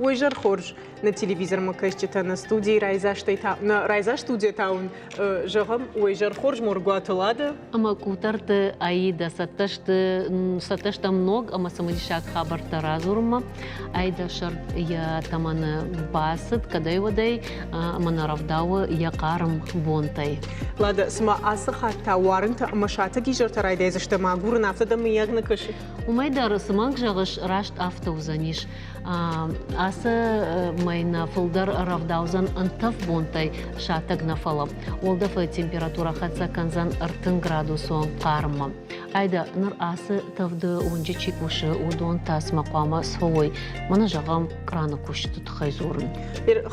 Уый зӕр хорз нӕ телевизормӕ кӕсджытӕ, нӕ студийы райдзастӕй та, нӕ райдзаст студийӕ та уын зӕгъӕм, уый зӕр хорз Моргуаты Лада. Ӕмӕ къутӕрты Аида цӕттӕ сты, цӕттӕ стӕм ног ӕмӕ цымыдисаг хабӕрттӕ радзурынмӕ. Аида сӕрд йӕ тӕмӕны бацыд кӕдӕй-уӕдӕй ӕмӕ нӕ рӕвдауы йӕ хъарм бонтӕй. Лада, цыма ацы хатт та уарынтӕ ӕмӕ сатӕг изӕртӕ райдайдзысты мӕгуырын, афтӕ дӕм мыййаг нӕ кӕсы? Уымӕй дӕр, цы мӕнг зӕгъыс, раст афтӕ уыдзӕнис. Ацы мӕй нӕ фылдӕр рӕвдаудзӕн ӕнтӕф бонтӕй, сатӕг нӕ фӕлӕ. Уӕлдӕфы температурӕ хӕццӕ кӕндзӕн 30 градусон хъарммӕ. Айда, ныр ацы тӕвды уынджы чи кусы, уыдон та цымӕ хъуамӕ цӕуой? Мӕнӕ зӕгъӕм, краны кусджыты тыххӕй дзурын.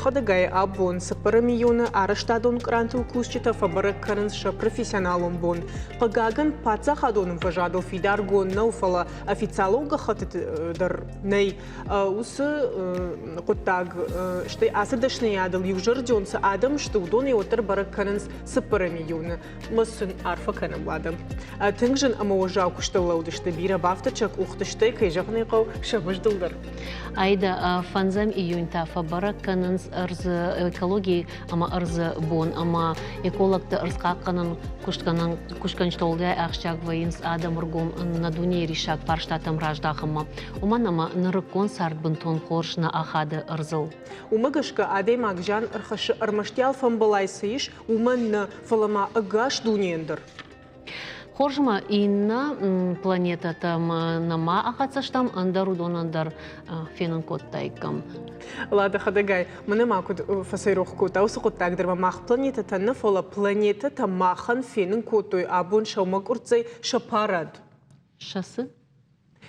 Хӕдӕгай, абон цыппӕрӕм июны арӕзтадон кърантыл кусджытӕ фӕбӕрӕг кӕнынц сӕ профессионалон бон. Хъыгагӕн, паддзахадон ӕмвӕзадыл фидаргонд нӕу, фӕлӕ официалон гӕххӕттыты дӕр нӕй. Уыцы хъуыддаг, стӕй ацы дӕсныйадыл иузӕрдион цы адӕм сты, уыдонӕй уӕддӕр бӕрӕг кӕнынц цыппӕрӕм июны. Мӕ сын арфӕ кӕнӕм уӕдӕ. Тынг зын ӕмӕ уӕззау куыстыл лӕуд сты, бирӕ бафтыд сӕ къухты, стӕй, кӕй зӕгъын ӕй хъӕуы, сӕ мыздыл дӕр. Аида, фӕндзӕм июнь та фӕбӕрӕг кӕнынц ӕрдзы экологи ӕмӕ ӕрдзы бон ӕмӕ экологты ӕрдзхъахъхъӕнӕн куыстгӕнӕн куыстгӕнджытӕ уӕлдай ахсджиаг вӕййынц адӕмы ргом нӕ дунейы риссаг фарстатӕм раздахынмӕ, уымӕн ӕмӕ нырыккон цард бынтон хорз нӕ ахады ӕрдзыл. Уымӕ гӕсгӕ адӕймаг зиан ӕрхӕссы ӕрмӕст йӕ алфӕмбылай цы ис, уымӕн нӕ, фӕлӕ ма ӕгас дунейӕн дӕр. Хорз ма иннӕ планетӕтӕм нӕма ахӕццӕ стӕм, ӕндӕр уыдонӕн дӕр фенын кодтаиккам. Лада, хӕдӕгай, мӕнӕ ма куыд фӕцӕйрох кодта уыцы хъуыддаг дӕр ма мах планетӕтӕ нӕ, фӕлӕ планетӕтӕ махӕн фенын кодтой абон сӕумӕкъуырццӕй сӕ парад. Сӕ цы?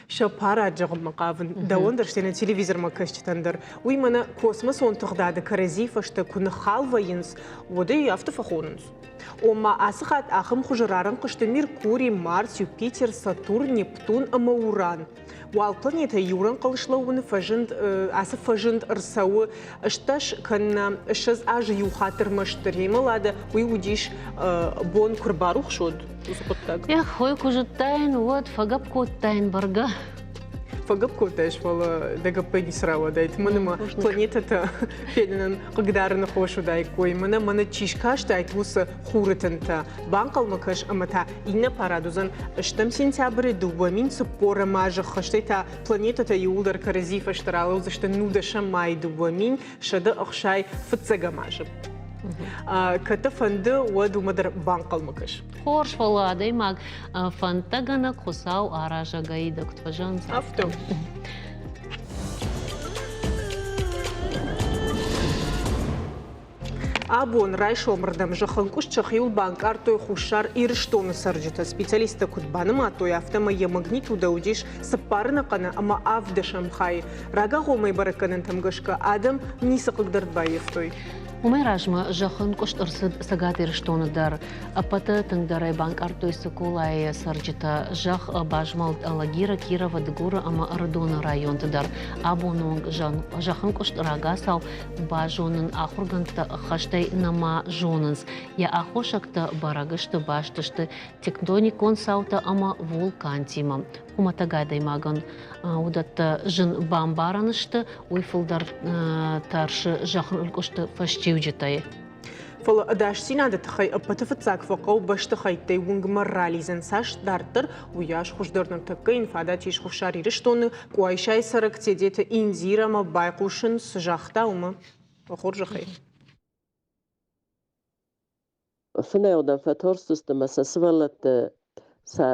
Сӕ парад зӕгъынмӕ хъавын, дӕуӕн дӕр, стӕй нӕ телевизормӕ кӕсджытӕн дӕр. Уый мӕнӕ космосон тыгъдады кӕрӕдзи фӕстӕ куы ныххал вӕййынц, уӕд ӕй афтӕ фӕхонынц. Ома ацы хатт ахӕм хуызы рарӕнхъ сты Меркурий, Марс, Юпитер, Сатурн, Нептун ӕмӕ Уран. Уал планетӕ иу рӕнхъыл слӕууыны фӕзынд, ацы фӕзынд ӕрцӕуы 18 кӕнӕ 20 азы иу хатт ӕрмӕстдӕр. Йемӕ Лада, уый уыдис бон куы рбарухс уӕд уыцы хъуыддаг. Эх, ой, куы зыдтаин, уӕд фӕгӕпп кодтаин бӕргӕ. Фӕгӕпп кодтаис, фӕлӕ дӕ гӕппӕй ницы рауадаид. Мӕн ӕмӕ планетӕтӕ фенынӕн хъыгдарыны хос уыдаиккой. Мӕнӕ мӕнӕ чи скастаид, уыцы хуры тынтӕ. Банхъӕлмӕ кӕс ӕмӕ та иннӕ парад уыдзӕн стӕм сентябры 2040 азы, стӕй та планетӕтӕ иууылдӕр кӕрӕдзи фӕстӕ ралӕудзысты нудӕсӕм майы 2161 азы. Кӕд дӕ фӕнды, уӕд уымӕ дӕр банхъӕлмӕ кӕс. Хорз, фӕлӕ адӕймаг фӕндтӕгӕнӕг Хуыцау аразӕгӕй дӕ куыд фӕзӕгъынц. Афтӕ. Абон райсомырдӕм зӕххӕнкъуыст сӕхиуыл банкъардтой Хуссар Ирыстоны цӕрджытӕ. Специалисттӕ куыд банымадтой, афтӕмӕй йӕ магнитудӕ уыдис цыппары ӕнӕхъӕны ӕмӕ ӕвддӕсӕм хайы. Рагагъоммӕ бӕрӕггӕнӕнтӕм гӕсгӕ адӕм ницы хъыгдард баййӕфтой. Уымӕй размӕ зӕххӕнкъуыст ӕрцыд Цӕгат Ирыстоны дӕр. Ӕппӕты тынгдӕр ӕй банкъардтой Цыколайы цӕрджытӕ. Зӕхх базмӕлд Алагиры, Кировы, Дыгуры ӕмӕ Ӕрыдоны районты дӕр. Абоны онг зӕххӕнкъуыст рагацау базонын ахуыргӕндтӕ ӕххӕстӕй нӕма зонынц. Йӕ аххосӕгтӕ бӕрӕг сты, баст сты тектоникон цаутӕ ӕмӕ вулкантимӕ. Хуымӕтӕг адӕймагӕн уыдӕттӕ зын бамбарӕн сты, уый фылдӕр тӕрсы зӕххынкъуысты фӕстиуджытӕй. Фӕлӕ ӕдасдзинады тыххӕй ӕппӕты фыццаг фӕхъӕуы бӕстыхӕйттӕй уынгмӕ ралидзын. Цас дарддӕр, уыйас хуыздӕр. Ныртӕккӕ йын фадат ис Хуссар Ирыстоны Къуайсайы цӕрӕг Тедеты Индирӕмӕ байхъусын, цы загъта, уымӕ. Хорзӕхӕй. Фынӕйӕ фӕтарстысты ӕмӕ сӕ сывӕллӕтты сӕ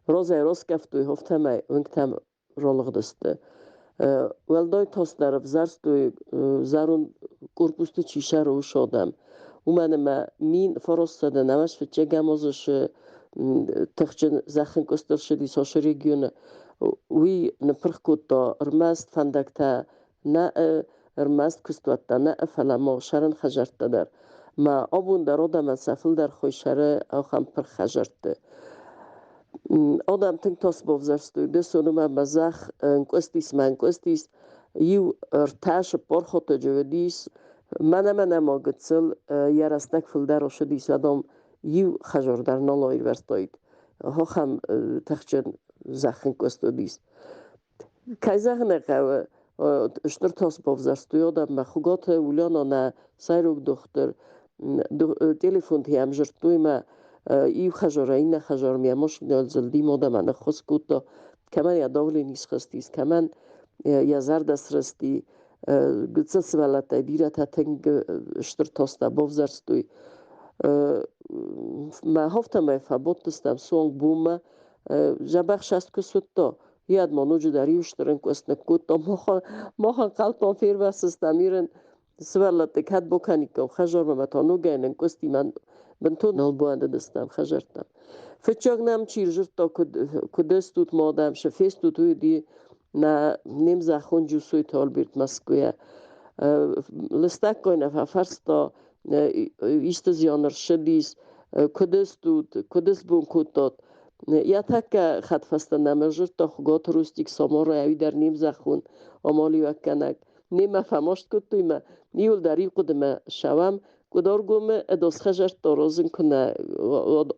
розӕй раскъӕфтой, афтӕмӕй уынгтӕм ралыгъдысты. Уӕлдай тасдӕр ӕвзӕрстой зӕронд корпусты чи сӕры, уыцы адӕм. Уымӕн ӕмӕ 1900 нӕуӕдз азы тыхджын зӕххӕнкъуыст ӕрцыдис ацы регионы. Уый ныппырх кодта ӕрмӕст фӕндӕгтӕ нӕ, ӕрмӕст куыстуӕттӕ нӕ, фӕлӕ ма сӕрӕн хӕдзӕрттӕ дӕр. Ма абон дӕр адӕмӕн сӕ фылдӕр хой сӕры ахӕм пырх хӕдзӕртты. Адӕм тынг тас бавзӕрстой, дысон уымӕ ӕмӕ зӕхх ӕнкъуыстис мӕ ӕнкъуыстис. Иу ӕртӕ цыппар хотӕджы уыдис. Мӕнӕ-мӕнӕ ма гыццыл йӕ рӕстӕг фылдӕр ссыдис, адӕм иу хӕдзар дӕр нал аирвӕзтаид. Ахӕм тыхджын зӕххӕнкъуыст уыдис. Кӕй зӕгъын ӕй хъӕуы, Стыр тас бавзӕрстой адӕммӕ. Хуыгаты Ульяна нӕ сӕйраг дохтыр телефонты йӕм дзырдтой мӕ иу хӕдзарӕй иннӕ хӕдзармӕ йӕ машинӕйыл зылди мадӕмӕ ныххуыс кодта. Кӕмӕн йӕ давлени схызтис, кӕмӕн йӕ зӕрдӕ срысти. Гыццыл сывӕллӕттӕй бирӕтӕ тынг стыр тастӕ бавзӕрстой. Мӕ афтӕмӕй фӕбадтыстӕм суанг бонмӕ. Дзӕбӕх саст куы суыдта, уӕд ма ноджыдӕр иу стыр ӕнкъуыст ныккодта. Махӕн хъалтон фервӕзтыстӕм ирын сывӕллӕтты кӕд бакӕниккам хӕдзармӕ мӕ та ногӕй нынкъуысти, мӕн бынтон нал бауӕндыдыстӕм хӕдзӕрттӕм. Фыццаг нӕм чи рдзырдта, куыд, куыд ыстут, ма адӕм сӕ фестут, уый уыди нӕ не мзӕххон Джусойты Альберт Мӕскуыйӕ. Лыстӕггай нӕ фӕфарста, исты зиан ӕрцыдис, куыд ыстут, куыд сбон кодтат. Йӕ тӕккӕ хӕдфӕстӕ нӕм ӕрзырдта Хуыгаты Рустик Самарайӕ, уый дӕр не мзӕххон амалиуӕггӕнӕг. Немӕ фӕмаст кодтой мӕ иуылдӕр иу хъуыдымӕ ссӕуӕм, Къуыдаргомы ӕдас хӕдзӕрттӕ аразын куы нӕ,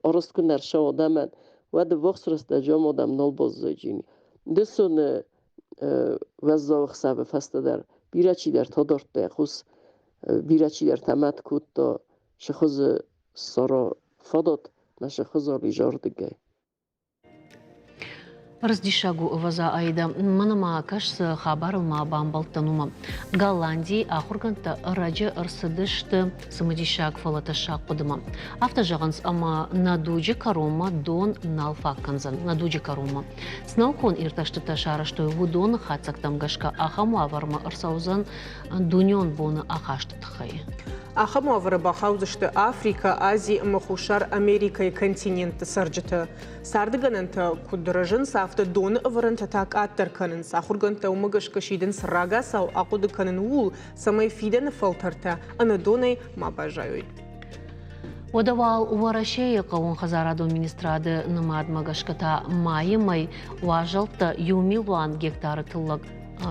арӕзт куы нӕ рцӕуа адӕмӕн, уӕд ӕввахс рӕстӕджы ам адӕм нал баззайдзӕни. Дысоны уӕззау ӕхсӕвы фӕстӕ дӕр бирӕ чидӕртӕ адардта йӕ хъус, бирӕ чидӕртӕ мӕт кодта, цы хуызы ссара фадат мӕ цы хуызы изӕрдыгӕй. Ӕрдз-диссаг у, ӕвӕдза, Аидӕ. Мӕнӕ ма кӕс, цы хабарыл ма бамбӕлдтӕн, уымӕ. Голландийы ахуыргӕндтӕ ӕрӕджы ӕрцыдысты цымыдисаг, фӕлӕ тӕссаг хъуыдымӕ. Афтӕ зӕгъынц, ӕмӕ нӕ дуджы кӕронмӕ дон нал фаг кӕндзӕн. Нӕ дуджы кӕронмӕ. Цы наукон иртӕстытӕ сарӕзтой, уыдоны хатдзӕгтӕм гӕсгӕ ахӕм уавӕрмӕ ӕрцӕудзӕн дунеон боны ахасты тыххӕй. Ахӕм уавӕры бахаудзысты Африкӕ, Ази ӕмӕ Хуссар Америкӕйы континентты цӕрджытӕ. Царды гӕнӕнтӕ куыд рӕзынц, афтӕ доны ӕвӕрӕнтӕ та къаддӕр кӕнынц. Ахуыргӕндтӕ уымӕ гӕсгӕ сидынц рагацау ахъуыды кӕнын ууыл, цӕмӕй фидӕны фӕлтӕртӕ ӕнӕ донӕй ма баззайой. Уӕдӕ уал Уӕрӕсейы хъӕууонхӕдзарадон министрады нымадмӕ гӕсгӕ та майы мӕй уазӕлттӕ 1 милуан гектары тыллӕг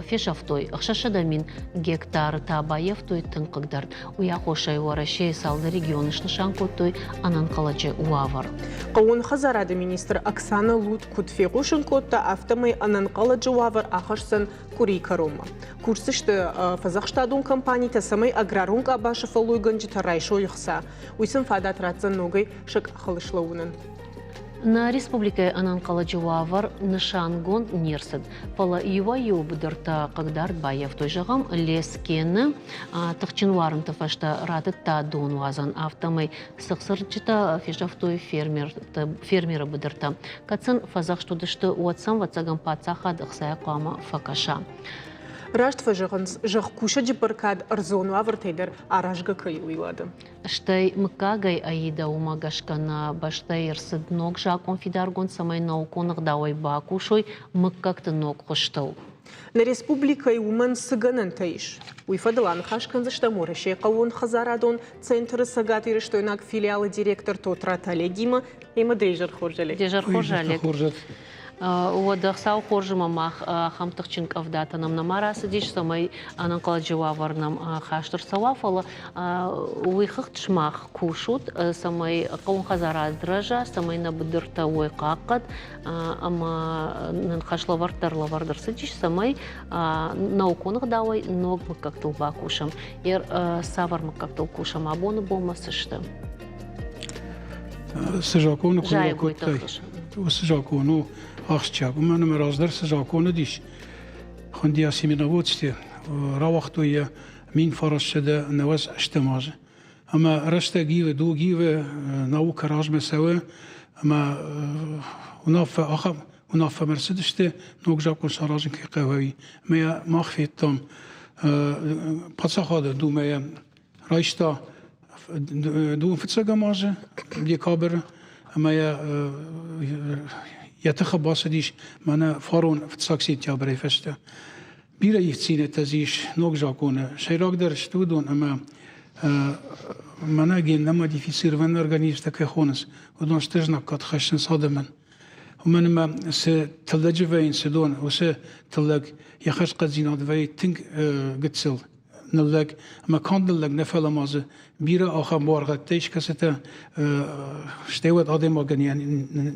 фесӕфтой, 600 000 гектары та баййӕфтой тынг хъыгдард. Уый аххосӕй Уӕрӕсейы цалдӕр регионы снысан кодтой ӕнӕнхъӕлӕджы уавӕр. Хъӕууон хӕдзарады министр Оксана Лут куыд фехъусын кодта, афтӕмӕй ӕнӕнхъӕлӕджы уавӕр ахӕсдзӕн къуырийы кӕронмӕ. Кусдзысты фӕдзӕхстадон компанитӕ, цӕмӕй аграрон къабазы фӕллойгӕнджытӕ райсой ӕхца. Уый сын фадат ратдзӕн ногӕй сӕ къахыл слӕууынӕн. Нӕ республикӕйы ӕнӕнхъӕлӕджы уавӕр нысангонд не рцыд, фӕлӕ иуӕй-иу быдыртӕ хъыгдард баййӕфтой. Зӕгъӕм, Лескены тыхджын уарынты фӕстӕ ратыдта донуадзӕн, афтӕмӕй цыхцырджытӕ фесӕфтой фермеры быдыртӕ. Кӕд сын фӕдзӕхст уыдысты, уӕд сӕм, ӕвӕццӕгӕн, паддзахад ӕхцайӕ хъуамӕ фӕкӕса. Раст фӕзӕгъынц, зӕхкусӕджы бӕркад ӕрдзон уавӕртӕй дӕр аразгӕ кӕй у, уый уӕдӕ. Стӕй мыггагӕй Аидӕ уымӕ гӕсгӕ нӕ бӕстӕйы ӕрцыд ног закъон фидаргонд, цӕмӕй наукон ӕгъдауӕй бакусой мыггӕгты ног хуызтыл. Нӕ республикӕйы уымӕн цы гӕнӕнтӕ ис? Уый фӕдыл аныхас кӕндзыстӕм Уӕрӕсейы хъӕууонхӕдзарадон центры цӕгатирыстойнаг филиалы директор Тотраты Олегимӕ. Ӕмӕ де изӕр хорз, Олег. Де изӕр хорз, Олег. Уӕдӕ Хуыцау хорз ӕмӕ мах ахӕм тыхджын къӕвдатӕ нӕм нӕма рацыдис, цӕмӕй ӕнӕнхъӕлӕджы уавӕр нӕм хаст ӕрцӕуа, фӕлӕ уый хыгъд сымах кусут, цӕмӕй хъӕуон хӕдзарад рӕза, цӕмӕй нӕ быдыртӕ уой хъахъхъӕд ӕмӕ нын хӕслӕвӕрд дӕр лӕвӕрд ӕрцыдис, цӕмӕй наукон ӕгъдауӕй ног мыггӕгтыл бакусӕм. Цавӕр мыггӕгтыл кусӕм абоны бонмӕ цы сты? Цы закъоны кой ракодтай, уыцы закъон у ахсджиаг. Уымӕн ӕмӕ раздӕр цы закъон уыдис, хуынди о семеноводстве, рауагътой йӕ 1998 азы. Ӕмӕ рӕстӕг ивы, дуг ивы, наукӕ размӕ цӕуы, ӕмӕ уынаффӕ ахӕм уынаффӕмӕ ӕрцыдысты, ног закъон саразын кӕй хъӕуы, уый. Ӕмӕ йӕ мах федтам паддзахады думӕйӕ райста дыууын фыццӕгӕм азы декабры ӕмӕ йӕ йӕ тыхы бацыдис мӕнӕ фарон фыццаг сентябрӕй фӕстӕ. Бирӕ ивддзинӕдтӕ дзы ис ног закъоны. Сӕйрагдӕр сты уыдон, ӕмӕ мӕнӕ генно-модифицированный организмтӕ кӕй хонынц, уыдон стыр знаггад хӕссынц адӕмӕн. Уымӕн ӕмӕ цы тыллӕджы вӕййынц уыдон, уыцы тыллӕг йӕ хӕрзхъӕддзинад вӕййы тынг гыццыл. Ныллӕг ӕмӕ канд ныллӕг нӕ, фӕлӕ ма дзы бирӕ ахӕм буаргъӕдтӕ ис, кӕцытӕ стӕй уӕд адӕймагӕн йӕ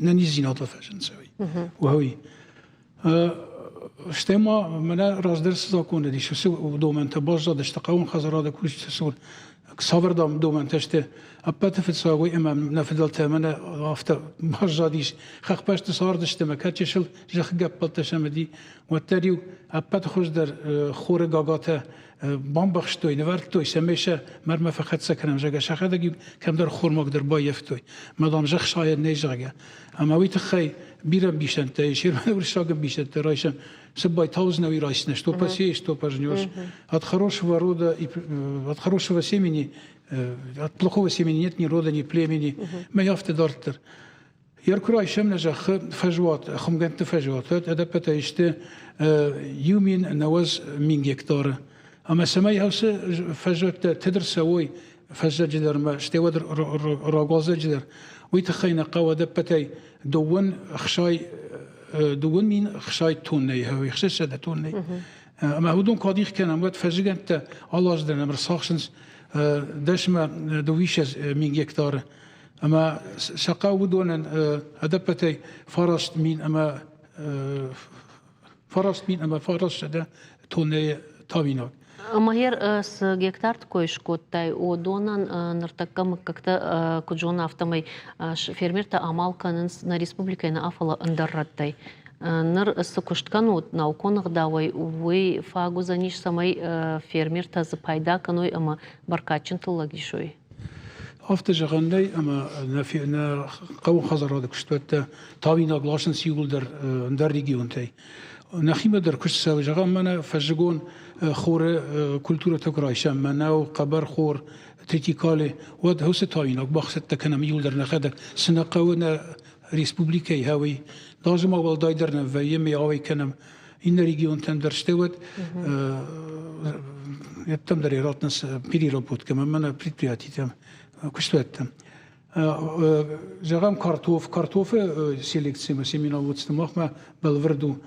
нӕниздзинадыл фӕзынынц. Уый. Стӕй ма мӕнӕ раздӕр цы закон уыдис, уыцы домӕнтӕ баззадысты хъӕуон хӕдзарады кусджыты цур. Цавӕр домӕнтӕ сты? Ӕппӕты фыццаг уый, ӕмӕ нӕ фыдӕлтӕ мӕнӕ афтӕ баззадис, хӕхбӕсты цардысты ӕмӕ кӕд чысыл зӕххы гӕппӕлтӕ сӕм уыди, уӕддӕр-иу ӕппӕты хуыздӕр хоры гагатӕ бамбӕхстой, нывӕрдтой, цӕмӕй сӕ мӕрмӕ фӕхӕццӕ кӕнӕм, зӕгъгӕ, сӕхӕдӕг-иу кӕмдӕр хормагдӕр баййӕфтой. Мӕ, дам, зӕхх сайӕн нӕй, зӕгъгӕ. Ӕмӕ уый тыххӕй бирӕ ӕмбисӕндтӕ ис, уырыссаг ӕмбисӕндтӕ райсӕм. Цы байтаудзынӕ, уый райсдзынӕ, что посеешь, что пожнешь. От хорошего рода и от хорошего семени, от плохого семени нет ни рода, ни племени. Мӕ афтӕ дарддӕр. Йӕ куы райсӕм нӕ зӕххы фӕзуат, хуымгӕндты фӕзуат, ӕдӕппӕтӕй сты 1090 гектары. Ӕмӕ цӕмӕй уыцы фӕзуӕттӕ тыдыр цӕуой фӕззӕджы дӕр ӕмӕ стӕй уӕд рагуалдзӕджы дӕр, уый тыххӕй нӕ хъӕуы ӕдӕппӕтӕй 60 60 тоннӕйы, 600 тоннӕйы. Ӕмӕ уыдон куы адих кӕнӕм, уӕд фӕззыгӕндтӕ алы аз дӕр нӕм ӕрцахсынц 10 20 000 гектары. Ӕмӕ сӕ хъӕуы уыдонӕн ӕдӕппӕтӕй 9900 тоннӕйы тауинаг. Магер цы гектарты кой скодтай, уыдонӕн ныртӕккӕ мыггӕгтӕ куыд зоны, афтӕмӕй фермертӕ амал кӕнынц нӕ республикӕйы нӕ, фӕлӕ ӕндӕр рӕттӕй. Ныр цы куыст кӕнут наукон ӕгъдауӕй, уый фаг уыдзӕнис, цӕмӕй фермертӕ дзы пайда кӕной ӕмӕ бӕркадджын тыллӕг исой? Афтӕ зӕгъӕн нӕй, ӕмӕ нӕ хъӕуы хӕдзарады куыстуӕттӕ тауинаг ласынц иууылдӕр ӕндӕр регионтӕй. Нӕхимӕ дӕр куыст цӕуы, зӕгъӕм, мӕнӕ фӕззыгон хоры культурӕтӕ куы райсӕм, мӕнӕу, хъӕбӕрхор, тритикале, уӕд уыцы тауинаг бахцӕттӕ кӕнӕм иууылдӕр нӕхӕдӕг. Цы нӕ хъӕуы нӕ республикӕйы, уый. Даже ма уӕлдайдӕр нӕ вӕййы, ме ауӕй кӕнӕм иннӕ регионтӕн дӕр, стӕй уӕд ӕддӕм дӕр раттынц переработкӕмӕ, мӕнӕ предприятитӕм, куыстуӕттӕм. Зӕгъӕм, картоф, картофы селекцимӕ, семеноводство махмӕ бӕлвырд у.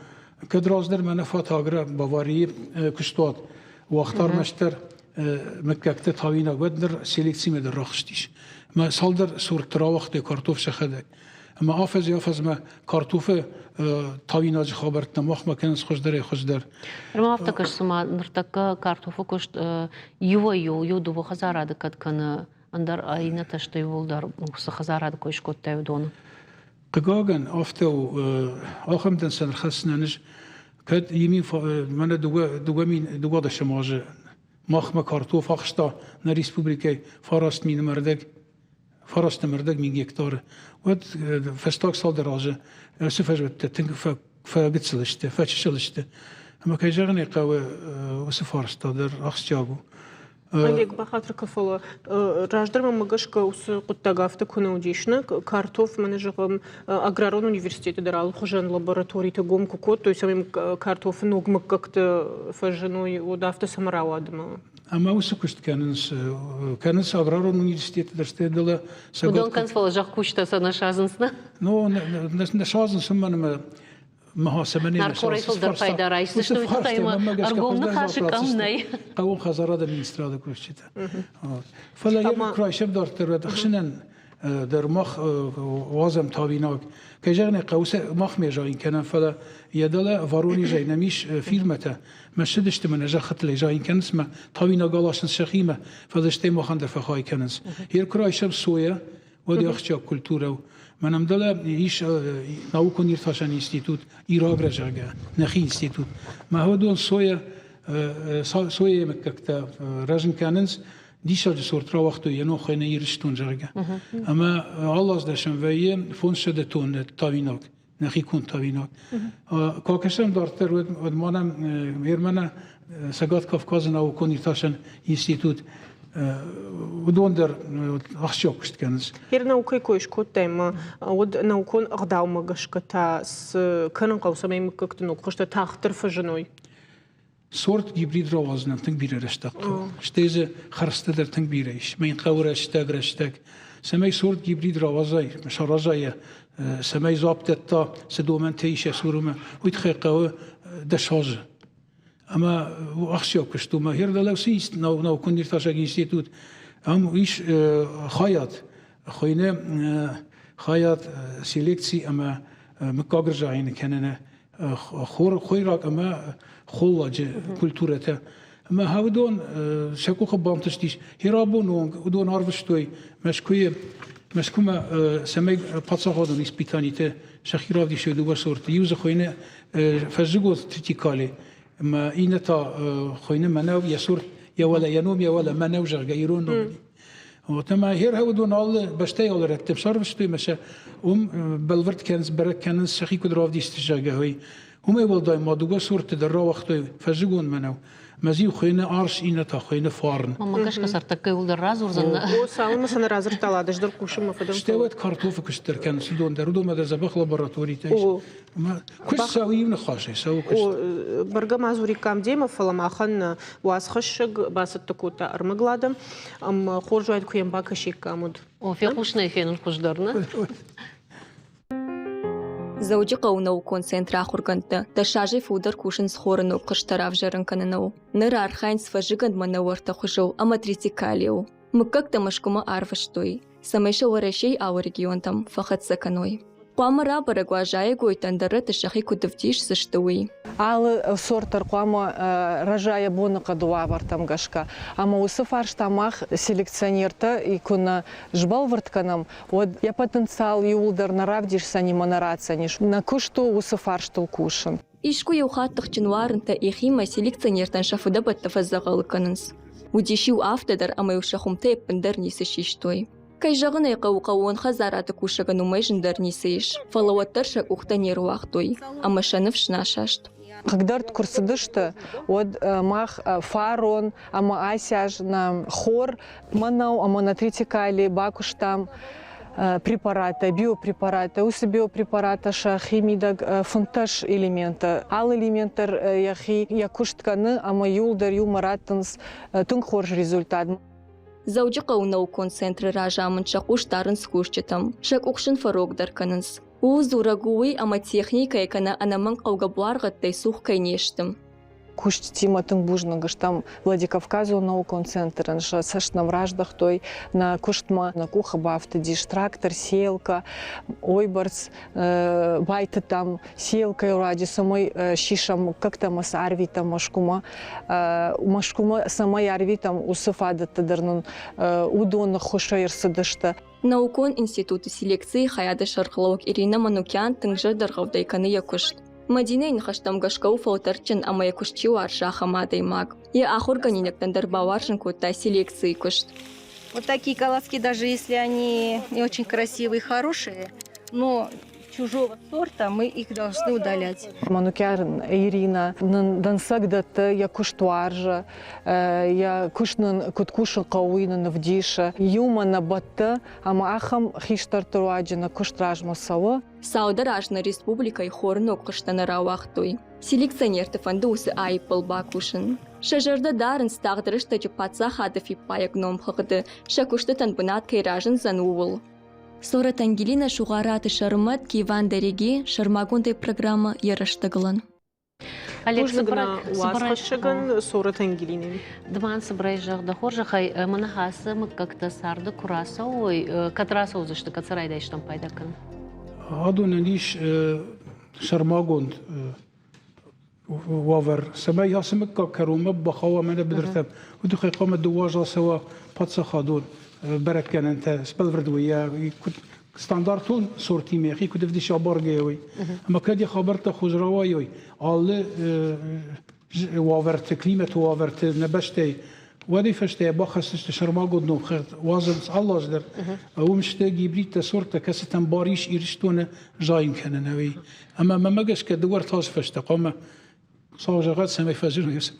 Кӕд раздӕр мӕнӕ Фатагра Баварийы куыстуат уагъта ӕрмӕстдӕр мыггӕгтӕ тауинаг, уӕд ныр селекцимӕ дӕр рахызтис. Мӕ цалдӕр сортты рауагътой картоф сӕхӕдӕг. Ӕмӕ афӕдзӕй-афӕдзмӕ картофы тауинаджы хабӕрттӕ махмӕ кӕнынц хуыздӕрӕй-хуыздӕр. Нырма афтӕ кӕсы, цыма ныртӕккӕ картофы куыст иуӕй-иу, иу-дыууӕ хӕдзарады кӕд кӕны, ӕндӕр иннӕтӕ сты иууылдӕр цы хӕдзарады кой скодтай, уыдоны. Хъыгагӕн, афтӕ у, ахӕм дӕнцӕн ӕрхӕссынӕн ис, кӕд имин мӕнӕ 2012 азы махмӕ картоф ахста нӕ республикӕйы 9 500 гектары, уӕд фӕстаг цалдӕр азы цы фӕзуӕттӕ тынг фӕгыццыл сты, фӕчысыл сты. Ӕмӕ кӕй зӕгъын ӕй хъӕуы, уыцы фарста дӕр ахсджиаг у. Олег, бахатыр кӕн, фӕлӕ раздӕр мӕм гӕсгӕ уыцы хъуыддаг афтӕ куы нӕ уыдис, нӕ картоф, мӕнӕ зӕгъӕм, аграрон университеты дӕр алыхуызӕн лабораториты гом куы кодтой, цӕмӕй картофы ног мыггӕгтӕ фӕзыной, уӕд афтӕ цӕмӕ рауад ӕмӕ Ӕмӕ уыцы куыст кӕнынц, кӕнынц аграрон университеты дӕр, стӕй дӕлӕ Уыдон кӕнынц, фӕлӕ зӕхкусджытӕ сӕ нӕ садзынц, нӕ? Ну, нӕ садзынц, уымӕн ӕмӕ Наркорӕй фылдӕр пайда райсдзысты, уый тыххӕй ӕмӕ ӕргом ныхасы къӕм нӕй. Хъӕуон хӕдзарады министрады кусджытӕ. Фӕлӕ йӕ куы райсӕм дарддӕр, уӕд ӕхсынӕн дӕр мах уадзӕм тавинаг. Кӕй зӕгъын ӕй хъӕуы, мах ме зайын кӕнӕм, фӕлӕ йӕ дӕлӕ Воронежӕй нӕм ис фирмӕтӕ, мӕ ссыдысты мӕнӕ зӕххытыл зайын кӕнынц мӕ тауинаг аласынц сӕхимӕ, фӕлӕ стӕй махӕн дӕр фӕхай кӕнынц. Йе куы райсӕм соя, уӕд ахсджиаг культурӕ у. Мӕнӕм дӕлӕ ис наукон иртасӕн институт Ирагра, зӕгъгӕ, нӕхи институт. Мӕ уыдон соя сойӕйы мыггӕгтӕ рӕзын кӕнынц, диссаджы сорт рауагътой йӕ нохӕй нӕ Ирыстон, зӕгъгӕ. Ӕмӕ алы аз дӕр сӕм вӕййы 500 тоннӕ тавинаг, нӕхи конд тавинаг. Куы акӕсӕм дарддӕр, уӕд ма нӕм Ермана Цӕгат Кавказы наукон иртасӕн институт уыдон дӕр ахсджиаг куыст кӕнынц. Ер наукӕйы кой скодтай ӕмӕ уӕд наукон ӕгъдаумӕ гӕсгӕ та цы кӕнын хъӕуы, цӕмӕй мыггӕгты ног хуызтӕ тагъддӕр фӕзыной? Сорт гибрид рауадзынӕн тынг бирӕ рӕстӕг хъӕуы. Стӕй дзы хӕрдзтӕ дӕр тынг бирӕ ис. Мӕн хъӕуы рӕстӕг, рӕстӕг. Цӕмӕй сорт гибрид рауадзай, саразай йӕ, цӕмӕй дзуапп дӕтта, цы домӕнтӕ ис йӕ цурмӕ, уый тыххӕй хъӕуы 10 азы. Ӕмӕ ахсджиаг куыст у. Мӕ Хердалӕусы наукон иртасӕг институт, ам ис хайад, хуыйны хайад селекци ӕмӕ мыггаг рзайын кӕныны. хойраг ӕмӕ холладжы культурӕтӕ. Ӕмӕ уыдон сӕ къухы бантыстис. Херабоны онг уыдон арвыстой Мӕскуыйы Мӕскуымӕ, цӕмӕй паддзахадон испытаниты сӕхи равдисой дыууӕ сорты. Иу дзы хуыйны фӕззыгон тритикали, ӕмӕ иннӕ та хуыйны мӕнӕу, йӕ сорт йӕ уӕлӕ, йӕ ном йӕ уӕлӕ мӕнӕу, зӕгъгӕ, ирон ном. Вот ӕмӕ хер уыдон алы бӕстӕйы алы рӕттӕм сӕрвыстой ӕмӕ сӕ уым бӕлвырд кӕнынц, бӕрӕг кӕнынц, сӕхи куыд равдисты, зӕгъгӕ, уый. Уымӕй уӕлдай ма дыууӕ сорты дӕр рауагътой фӕззыгон мӕнӕу. Мӕ-иу хуыйны арс, иннӕ та хуыйны фарн. Мӕнмӕ гӕсгӕ сӕртӕккӕ иуылдӕр радзурдзӕн. О, цалынмӕ сӕ нӕ радзырдта Ладыш дӕр хъусынмӕ фӕдӕм. Стӕй уӕд картофы куыст дӕр кӕнынц уыдон дӕр, уыдонмӕ дӕр дзӕбӕх лабораторитӕ ис. Куыст цӕуы иу ныхасӕй, цӕуы куыст. О, бӕргӕ ма дзуриккам демӕ, фӕлӕ махӕн уацхӕссӕг бацӕттӕ кодта ӕрмӕгладӕ. Ӕмӕ хорз уаид, куы йӕм бакӕсиккам, уӕд. О, фехъусынӕй фенын хуыздӕр, нӕ? Дзӕуджыхъӕуы наукон центры ахуыргӕндтӕ дӕсазӕй фылдӕр кусынц хоры ног хуызтӕ равзӕрын кӕныныл. Ныр архайынц фӕззыгӕндмӕ нӕуӕртӕ хуызыл ӕмӕ тритикалийыл. Мыггӕгтӕ Мӕскуымӕ арвыстой, цӕмӕй сӕ Уӕрӕсейы алы регионтӕм фӕхӕццӕ кӕной. Хъуамӕ рабӕрӕг уа зайӕгойтӕ ӕндӕр рӕтты сӕхи куыд ӕвдисдзысты, уый. Алы сорт дӕр хъуамӕ рӕза йӕ боныхъӕды уавӕртӕм гӕсгӕ. Ӕмӕ уыцы фарста мах, селекционертӕ, куы нӕ сбӕлвырд кӕнӕм, уӕд йӕ потенциал иууылдӕр нӕ равдисдзӕни мӕ нӕ ратдзӕнис. Нӕ куыст у уыцы фарстыл кусын. Искуы-иу хатт тыхджын уарынтӕ ихимӕ селекционертӕн сӕ фыдӕбӕттӕ фӕдзӕгъӕл кӕнынц. Уыдис-иу афтӕ дӕр, ӕмӕ-иу сӕ хуымтӕй ӕппындӕр ницы систой. Кӕй зӕгъын ӕй хъӕуы, хъӕууон хӕдзарады кусӕгӕн уымӕй зындӕр ницы ис, фӕлӕ уӕддӕр сӕ къухтӕ не руагътой ӕмӕ сӕ ныфс нӕ асаст. Хъыгдард куы рцыдысты, уӕд мах фарон ӕмӕ ацы аз нӕ хор мӕнӕу ӕмӕ нӕ тритикали бакуыстам препараттӕ, биопрепараттӕ. Уыцы биопрепараттӕ сӕхи мидӕг 15 элементы. Алы элемент дӕр йӕхи йӕ куыст кӕны ӕмӕ иуылдӕр иумӕ раттынц тынг хорз результат. Дзӕуджыхъӕуы наукон центры разамынд сӕ хъус дарынц кусджытӕм, сӕ къух сын фӕрогдӕр кӕнынц. Ууыл дзурӕг у уый, ӕмӕ техникӕйы кӕнӕ ӕнӕмӕнгхъӕугӕ буаргъӕдтӕй цух кӕй не сты. Кусджытимӕ тынг бузныг стӕм Владикавказон наукон центрӕн, сӕ цӕст нӕм раздӕхтой нӕ куыстмӕ. Нӕ къухы бафтыдис трактор, сеялка, уыйбӕрц байтыдтам сеялкӕйы руаджы, цӕмӕй сисӕм мыггӕгтӕ ӕмӕ сӕ арвитӕм Мӕскуымӕ. Мӕскуымӕ цӕмӕй арвитӕм, уыцы фадӕттӕ дӕр нын уыдоны ххуысӕй ӕрцыдысты. Наукон институты селекцийы хайады сӕргълӕууӕг Ирина Манукян тынг зӕрдӕргъӕвдӕй кӕны йӕ куыст. Мадинӕйы ныхӕстӕм гӕсгӕ у фӕлтӕрдджын ӕмӕ йӕ куыст чи уарзы, ахӕм адӕймаг. Йӕ ахуыргӕнинӕгтӕн дӕр бауарзын кодта селекцийы куыст. Вот такие колоски, даже если они не очень красивые и хорошие, но чужого сорта, мы их должны удалять. Манукян Ирина нын дӕнцӕг дӕтты, йӕ куыст уарзы, йӕ куыст нын куыд кусын хъӕуы, уый нын ӕвдисы. Иумӕ нӕ бӕтты ӕмӕ ахӕм хистӕрты руаджы нӕ куыст размӕ цӕуы. Цалдӕр аз нӕ республикӕйы хоры ног хъызтӕ нӕ рауагътой. Селекционерты фӕнды уыцы аиппыл бакусын. Сӕ зӕрдӕ дарынц тагъд рӕстӕджы паддзахады фиппайӕг номхыгъды сӕ куыстытӕн бынат кӕй разындзӕн, ууыл. Сорӕт Ангелина Сугъараты Сӕрмӕт, Киван Дереги, сӕрмагондӕй программӕ «Йӕ рӕстӕгылӕн». Олег, уацхӕссӕгӕн Сорӕт Ангелинӕ. Дыман цыбырӕй зӕгъ, дӕ хорзӕхӕй, мӕ ацы мыггӕгтӕ царды куы рацӕуой, кӕд рацӕудзысты, кӕд сӕ райдайдзыстӕм пайда кӕнын? Адонӕн ис сӕрмагонд уавӕр, цӕмӕй ацы мыггаг кӕронмӕ бахауа мӕнӕ быдыртӕм, уый тыххӕй хъуамӕ дыууӕ цӕуа паддзахадон бӕрӕггӕнӕнтӕ, сбӕлвырд уый куыд стандартон сортимӕ йӕхи куыд ӕвдиса баргӕйӕ уый. Ӕмӕ кӕд йӕ хабӕрттӕ хорз рауайой, алы уавӕрты, климаты уавӕрты нӕ бӕстӕйы, уӕдӕй фӕстӕ бахӕсдзысты сӕрмагонд номхыгъд, уадзынц алы аз дӕр. Уым сты гибридтӕ, сорттӕ, кӕцытӕн бар ис Ирыстоны зайын кӕнын ӕви. Ӕмӕ мӕмӕ гӕсгӕ дыууӕ ӕртӕ фӕстӕ хъуамӕ Хуыцау зӕгъӕд, цӕмӕй фӕзыной уыцы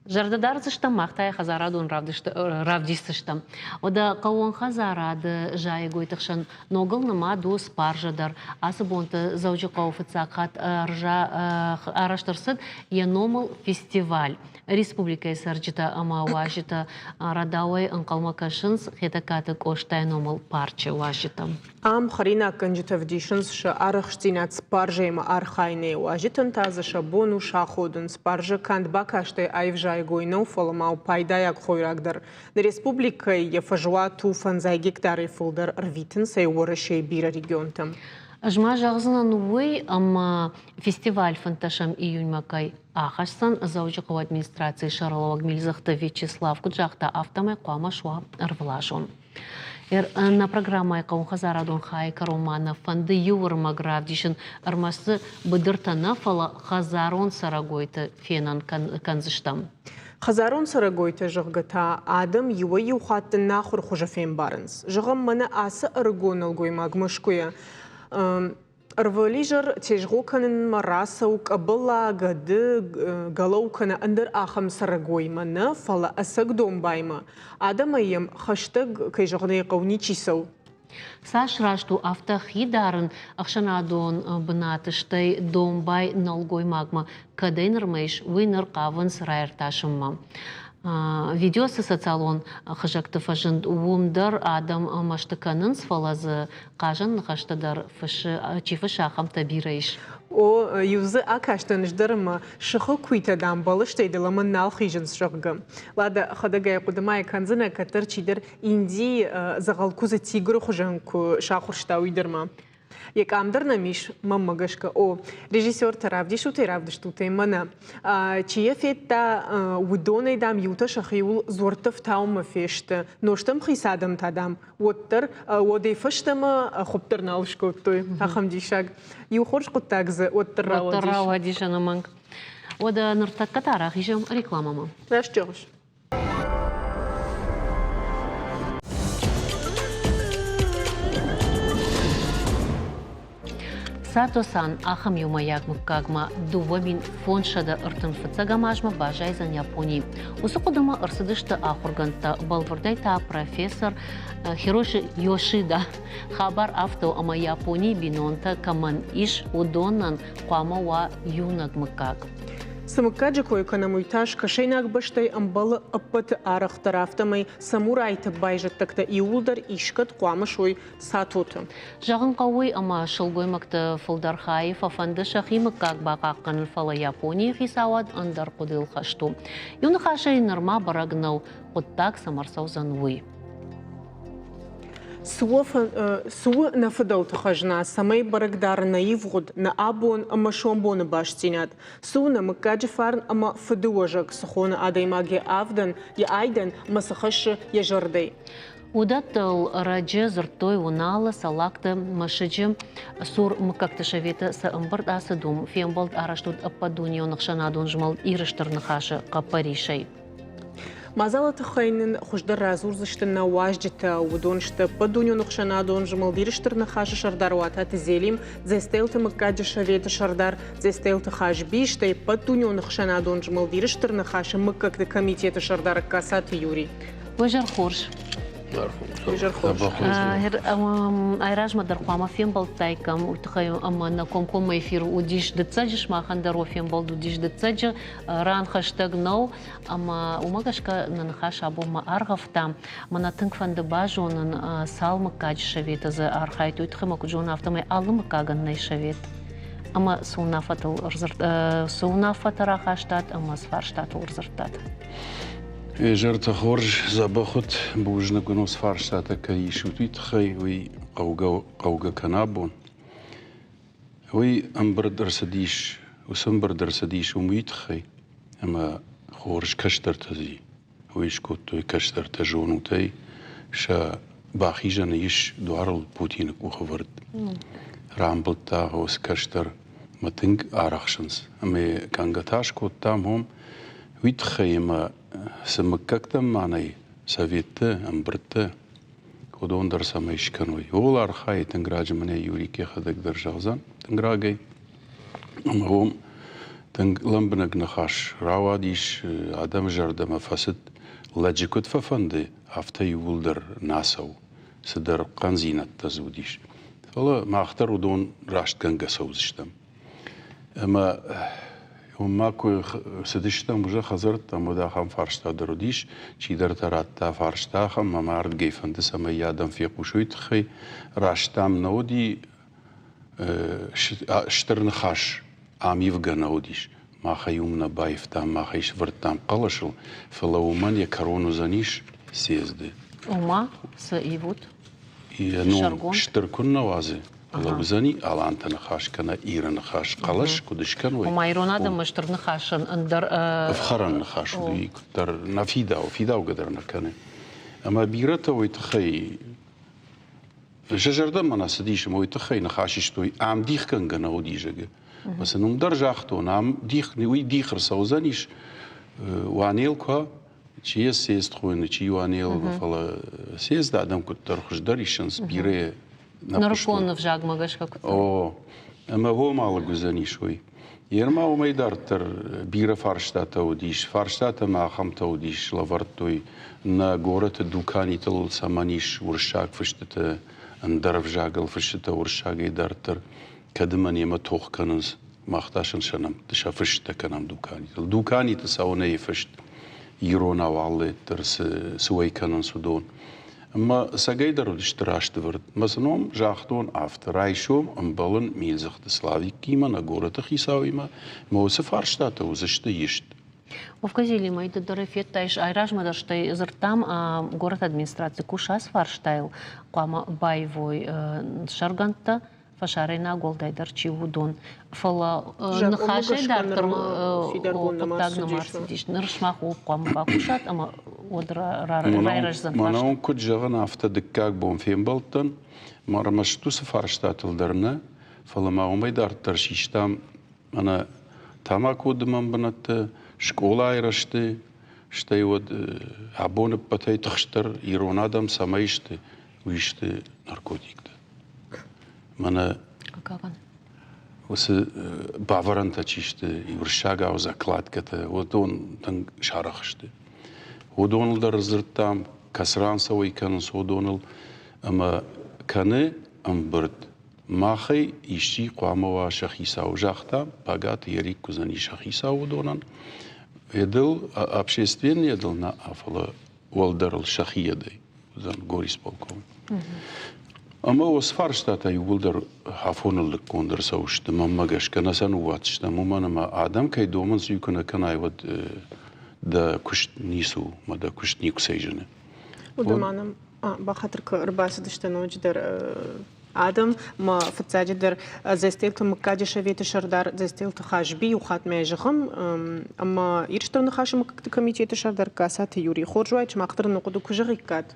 Зӕрдӕ дардзыстӕм, мах та йӕ хӕдзарадон равдисдзыстӕм. Уӕдӕ хъӕууон хӕдзарады зайӕгойты хсӕн ногыл нымад у спаржа дӕр. Ацы бонты Дзӕуджыхъӕуы фыццаг хатт арӕзт ӕрцыд йӕ номыл фестиваль. Республикӕйы цӕрджытӕ ӕмӕ уазджытӕ рӕдауӕй ӕнхъӕлмӕ кӕсынц Хетӕгкаты Къостайы номыл парчы уазджытӕм. Ам хӕринаггӕнджытӕ вдисынц сӕ арӕхстдзинад спаржӕимӕ архайынӕй. Уазджытӕн та дзы сӕ бон у саходын. Спаржӕ канд бакастӕй аив зайӕгой нӕу, фӕлӕ ма у пайдайаг хойраг дӕр. Нӕ республикӕйы йӕ фӕзуат у фӕндзай гектарӕй фылдӕр, ӕрвитынц ӕй Уӕрӕсейы бирӕ регионтӕм. Ӕз ма зӕгъдзынӕн уый, ӕмӕ фестиваль фынддӕсӕм июньмӕ кӕй ахӕсдзӕн Дзӕуджыхъӕуы администрацийы сӕргълӕууӕг Милдзыхты Вячеслав куыд загъта, афтӕмӕй хъуамӕ суа ӕрвылазон. Нӕ программӕйы хъӕууонхӕдзарадон хайы кӕронмӕ нӕ фӕнды иу ӕрмӕг равдисын, ӕрмӕст дзы быдыртӕ нӕ, фӕлӕ хӕдзарон цӕрӕгойты фенӕн кӕндзыстӕм. Хӕдзарон цӕрӕгойтӕ, зӕгъгӕ та, адӕм иуӕй-иу хатт ӕнахуыр хуызы фембарынц. Зӕгъӕм, мӕнӕ ацы ӕрыгон нӕлгоймаг Мӕскуыйӕ ӕрвылизӕр тезгъо кӕнынмӕ рацӕуы къӕбыла, гӕды, гӕлӕу кӕнӕ ӕндӕр ахӕм цӕрӕгоймӕ нӕ, фӕлӕ ӕцӕг домбаймӕ. Адӕмӕй йӕм хӕстӕг, кӕй зӕгъын ӕй хъӕуы, ничи цӕуы. Цас раст у афтӕ хи дарын ӕхсӕнадон бынаты, стӕй домбай нӕлгоймагмӕ кӕдӕй нырмӕ ис, уый ныр хъавынц раиртасынмӕ. Видео цы социалон хызӕгты фӕзынд, уым дӕр адӕм мӕсты кӕнынц, фӕлӕ дзы хъазӕн ныхӕстӕ дӕр фыссы, чи фыссы, ахӕмтӕ бирӕ ис. О, иу дзы акастӕн ӕз дӕр ӕмӕ сыхы куыйтӕ, дам, бӕлӕстӕй дӕлӕмӕ нал хизынц, зӕгъгӕ. Ладӕ, хӕдӕгай хъуыды-ма кӕндзынӕ, кӕддӕр чидӕр Индийы дзӕгъӕл куыдзы тигры хуызӕн куы сахуырста, уый дӕр ма. Йӕ къам дӕр нӕм ис, мӕнмӕ гӕсгӕ. О, режиссертӕ равдисут-ӕй равдыстут-ӕй мӕнӕ. Чи йӕ федта, уыдонӕй, дам, иутӕ сӕхиуыл дзуӕрттӕ фтауынмӕ фесты. Нозтӕмхиц адӕм та, дам, уӕддӕр уӕдӕй фӕстӕмӕ хуыпп дӕр нал скодтой. Ахӕм диссаг. Иу хорз хъуыддаг дзы уӕддӕр рауадис. Уӕддӕр рауадис ӕнӕмӕнг. Уӕдӕ ныртӕккӕ та рахизӕм рекламӕмӕ. Раст зӕгъыс. Сато-сан ахӕм иумӕйаг мыггагмӕ 2535 азмӕ баззайдзӕн Японийы. Уыцы хъуыдымӕ ӕрцыдысты ахуыргӕндтӕ, бӕлвырдӕй та профессор Хироши Йошида. Хабар афтӕ у, ӕмӕ Японийы бинонтӕ кӕмӕн ис, уыдонӕн хъуамӕ уа иунӕг мыггаг. Цы мыггаджы кой кӕнӕм, уый та скӕсӕйнаг бӕстӕй ӕмбӕлы ӕппӕты арӕхдӕр, афтӕмӕй самурайты байзӕддӕгтӕ иууылдӕр искӕд хъуамӕ суой Сатоты. Зӕгъын хъӕуы уый, ӕмӕ сылгоймӕгты фылдӕр хайы фӕфӕнды сӕхи мыггаг бахъахъхъӕнын, фӕлӕ Японийы хицауад ӕндӕр хъуыдыйыл хӕст у. Иу ныхасӕй нырма бӕрӕг нӕу, хъуыддаг цӕм ӕрцӕудзӕн, уый. Цы у нӕ фыдӕлты хӕзна, цӕмӕй бӕрӕг дары нӕ ивгъуыд, нӕ абон ӕмӕ сомбоны бастдзинад? Цы у нӕ мыггаджы фарн ӕмӕ фыдыуӕзӕг, цы хоны адӕймаг йӕ авдӕн, йӕ айдӕн ӕмӕ цы хӕссы йӕ зӕрдӕй? Уыдӕттыл ӕрӕджы дзырдтой Уыналы, Цӕллагты мӕсыджы цур мыггӕгты советы цы ӕмбырд ацыд, уым. Фембӕлд арӕзт уыд ӕппӕтдунеон ӕхсӕнадон змӕлд Иры Стыр Ныхас-ы хъӕппӕрисӕй. Мадзалы тыххӕй нын хуыздӕр радзурдзысты нӕ уазджытӕ. Уыдон сты ӕппӕтдунеон ӕхсӕнадон змӕлд Иры Стыр Ныхас-ы сӕрдар Уататы Зелим, Дзестелты мыггаджы советы сӕрдар Дзестелты Хазби, стӕй ӕппӕтдунеон ӕхсӕнадон змӕлд Иры Стыр Ныхас-ы мыггӕгты комитеты сӕрдар Касаты Юрий. Уазӕр хорз. Уазӕр хорз. Айразмӕ дӕр хъуамӕ фембӕлдтаиккам, уый тыххӕй ӕмӕ нӕ комкоммӕ эфир уыдис дыццӕджы, сымахӕн дӕр уӕ фембӕлд уыдис дыццӕджы. Ран хӕстӕг нӕу, ӕмӕ уымӕ гӕсгӕ нӕ ныхас абонмӕ аргъӕвтам. Мӕнӕ тынг фӕнды базонын, цал мыггаджы советы дзы архайдтой, уый тыххӕй мӕ куыд зонын, афтӕмӕй алы мыггагӕн нӕй совет. Ӕмӕ цы уынаффӕтыл цы уынаффӕтӕ рахастат ӕмӕ цы фарстатыл ӕрдзырдтат? Изӕртӕ хорз, дзӕбӕх ут, бузныг уын уыцы фарстатӕ кӕй исут, уый тыххӕй уый хъӕугӕ, хъӕугӕ кӕна абон. Уый ӕмбырд ӕрцыдис, уыцы ӕмбырд ӕрцыдис уым уый тыххӕй, ӕмӕ хорз кӕстӕртӕ дзи. Уый скодтой кӕстӕртӕ зонут ӕй, сӕ бахизӕны ис дуарыл Путины къухӕвӕрд. Рамбылдта уыцы кӕстӕр мӕ тынг арӕхсынц. Ӕмӕ кӕнгӕ та скодтам уым уый тыххӕй, ӕмӕ цы мыггӕгтӕм ма нӕй советты, ӕмбырдты, уыдон дӕр цӕмӕй скӕной. Ууыл архайы тынг раджы мӕнӕ Юрик йӕхӕдӕг дӕр зӕгъдзӕн тынг рагӕй. Ӕмӕ уым тынг лӕмбынӕг ныхас рауадис, адӕмы зӕрдӕмӕ фӕцыд. Лӕджы куыд фӕфӕнды, афтӕ иууылдӕр нӕ цӕуы. Цыдӕр хъӕндзинӕдтӕ дзы уыдис. Фӕлӕ мах дӕр уыдон растгӕнгӕ цӕудзыстӕм. Ӕмӕ уым ма куы цыдыстӕм уже хӕдзӕрттӕм, уӕд ахӕм фарста дӕр уыдис. Чидӕртӕ радта фарста ахӕм, ӕмӕ ардыгӕй фӕнды, цӕмӕй йӕ адӕм фехъусой тыххӕй. Раст ӕм нӕ уыди, стыр ныхас ам ивгӕ нӕ уыдис. Мах ӕй уым нӕ баивтам, мах ӕй сӕвӕрдтам хъӕлӕсыл, фӕлӕ уымӕн йӕ кӕрон уыдзӕнис съезды. Ома, цы ивут? Йӕ ном стыр куыннӕ уадзы. Фӕлӕ уыдзӕни аланты ныхас кӕнӕ Иры ныхас хъӕлӕс куыд скӕной. Ома ирон адӕмы стыр ныхасӕн ӕндӕр ӕфхӕрӕн ныхас уыди, куыддӕр нӕ фидауы, фидаугӕ дӕр нӕ кӕны. Ӕмӕ бирӕтӕ уый тыххӕй сӕ зӕрдӕмӕ нӕ цыдис ӕмӕ уый тыххӕй ныхас истой, ам дихгӕнгӕ нӕ уыди, зӕгъы. Ӕмӕ сын уым дӕр загътон, ам дих, уый дих ӕрцӕудзӕнис, Уанел куы чи йӕ съезд хойны, чи Уанел, фӕлӕ съезд адӕм куыддӕр хуыздӕр исынц, бирӕ Нырыккон ӕвзагмӕ гӕсгӕ куыд О, ӕмӕ уым алыг уыдзӕнис уый. Ерма уымӕй дарддӕр бирӕ фарстатӕ уыдис. Фарстатӕ ма ахӕмтӕ уыдис, лӕвӕрдтой нӕ горӕты дуканитыл цӕмӕн ис уырыссаг фыстытӕ, ӕндӕр ӕвзагыл фыстытӕ уырыссагӕй дарддӕр. Кӕд ӕмӕ немӕ тох кӕнынц, мах та сын сӕ нӕмтты сӕ фыстытӕ кӕнӕм дуканитыл. Дуканиты цӕуынӕй фыст иронау алы дӕр цы уӕй кӕнынц, уыдон. Ӕмӕ цӕгӕйдӕр уыдысты растывӕрд. Мӕ цы ном загътон, афтӕ райсом ӕмбӕлын Милдзыхты Славиккимӕ, нӕ горӕты хицауимӕ, мӕ уыцы фарстатӕ уыдзысты ист. Вовказилимӕ ды дӕр федтаис, айразмӕ дӕр стӕй дзырдтам, горӕты администраци кусы ацы фарстайыл, хъуамӕ баивой сӕргӕндтӕ, фӕсарӕйнаг уӕлдайдӕр чи уыдон. Фӕлӕ ныхасӕй дарддӕр хъуыддаг нӕма ӕрцыдис. Ныр сымах ууыл хъуамӕ бакусат ӕмӕ уӕд райрӕздзӕн фарста. Мӕнӕ куыд зӕгъын, афтӕ дыккаг бон фембӕлдтӕн. Ма ӕрмӕст уыцы фарстатыл дӕр нӕ, фӕлӕ ма уымӕй дарддӕр систам мӕнӕ тамако дымӕн бынӕттӕ, скъолайы рӕзты, стӕй уӕд абон ӕппӕтӕй тыхстдӕр ирон адӕм цӕмӕй сты, уый сты наркотиктӕ. Мӕнӕ уыцы бавӕрӕнтӕ чи сты, уырыссагау закладкӕтӕ, уыдон тынг сарӕх сты. Уыдоныл дӕр дзырдтам, кӕцыран сӕ уӕй кӕнынц, уыдоныл. Ӕмӕ кӕны ӕмбырд. Махӕй исчи хъуамӕ уа сӕ хицау, загъта Багаты Ерик уыдзӕни сӕ хицау уыдонӕн. Едыл, общественный едыл нӕ, фӕлӕ уӕлдӕрыл сӕхи едӕй. Уыдзӕн горисполком. Ӕмӕ уыцы фарстатӕ иууылдӕр афоныл лыггонд ӕрцӕуысты, мӕнмӕ гӕсгӕ нӕ сӕ ныууадздзыстӕм, уымӕн ӕмӕ адӕм кӕй домынц, уый куы нӕ кӕнай, уӕд дӕ куыст ницы у, ӕмӕ дӕ куыст никуыцӕй зыны. Уыды ма нӕм бахатыр куы ӕрбацыдысты ноджыдӕр адӕм ма фыццаджыдӕр Дзестелты мыггаджы советы сӕрдар Дзестелты Хазби иу хатт мӕ зӕгъӕм ӕмӕ Ирыстоны Ныхасы мыггӕгты комитеты сӕрдар Касаты Юрий. Хорз уаид, сымах дӕр ныхъуыды куы зӕгъиккат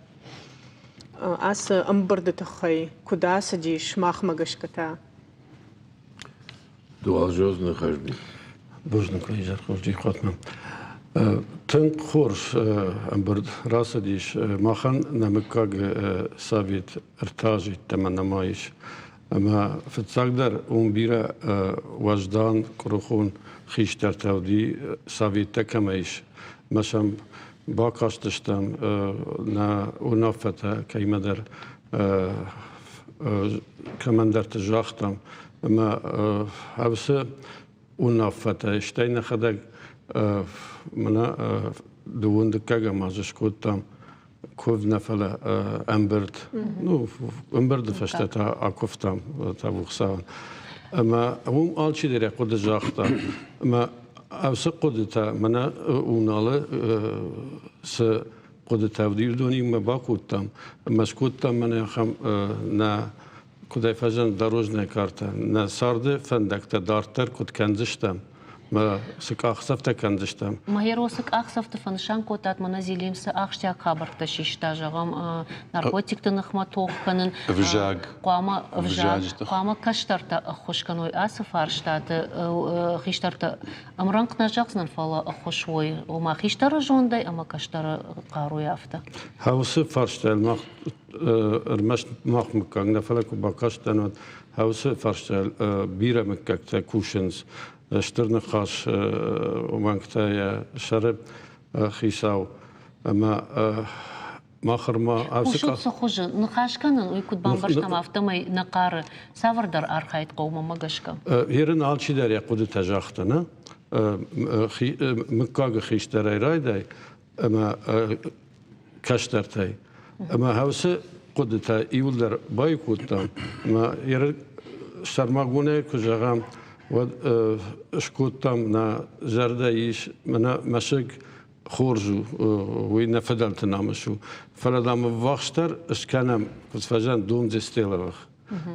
ацы ӕмбырды тыххӕй, куыд ацыдис махмӕ гӕсгӕ та? Дуалзоз Хазби. Бузныг, изӕр хорз Ихъуатмӕ. Тынг хорз ӕмбырд рацыдис. Махӕн нӕ мыггаг совет ӕртӕ азы йеддӕмӕ нӕма ис. Ӕмӕ фыццагдӕр уым бирӕ уӕздан, куырыхон хистӕртӕ уыди, советтӕ кӕмӕ ис. Мӕ сӕм бакастыстӕм нӕ уынаффӕтӕ кӕимӕдӕр кӕмӕндӕрты загътам. Ӕмӕ ӕвцы уынаффӕтӕ, стӕй нӕхӕдӕг мӕнӕ дыууын дыккӕгӕм азы скодтам куывд нӕ, фӕлӕ ӕмбырд. Ну, ӕмбырды фӕстӕ та акуывтам табу Хуыцауӕн. Ӕмӕ уым алчидӕр йӕ хъуыды загъта. Ӕмӕ ацы хъуыдытӕ мӕнӕ Уналы цы хъуыдытӕ уыди, уыдонимӕ бакодтам. Ӕмӕ скодтам мӕнӕ ахӕм нӕ куыдӕй фӕзынд дорожная карта, нӕ царды фӕндӕгтӕ дарддӕр куыд кӕндзыстӕм, мӕ цы къахдзӕфтӕ кӕндзыстӕм. Майор, цы къахдзӕфты фӕнысан кодтат, мӕнӕ Зелим цы ахсджиаг хабӕрттӕ систа, зӕгъӕм, наркотикты ныхмӕ тох кӕнын, ӕвзаг, хъуамӕ ӕвзаг, хъуамӕ кӕстӕртӕ ӕххуыс кӕной ацы фарстаты, хистӕртӕ ӕмрӕнхъ нӕ зӕгъдзынӕн, фӕлӕ ӕххуыс уой, ома хистӕры зондӕй ӕмӕ кӕстӕры хъаруйӕ афтӕ. Уыцы фарстайыл мах ӕрмӕст мах мыггаг нӕ, фӕлӕ куы бакастӕн, уӕд уыцы фарстайыл бирӕ мыггӕгтӕ кусынц. Стыр ныхас уӕнгтӕ йӕ сӕры хицау ӕмӕ мах ӕрма Кусут цы хуызы? Ныхас кӕнын, уый куыд бамбӕрстам, афтӕмӕй нӕ хъары. Цавӕрдӕр архайд хъӕуы мӕнмӕ гӕсгӕ? Ерын алчидӕр йӕ хъуыдытӕ загъта, нӕ? Мыггагы хистӕрӕй райдай ӕмӕ кӕстӕртӕй. Ӕмӕ уыцы хъуыдытӕ иуылдӕр баиу кодтам. Ӕмӕ сӕрмагондӕй куы зӕгъӕм, уӕд скодтам нӕ зӕрдӕ ис, мӕнӕ мӕсыг хорз у, уый нӕ фыдӕлты намыс у. Фӕлӕ дам ӕввахсдӕр скӕнӕм, куыд фӕзӕн дом Дзестеловых.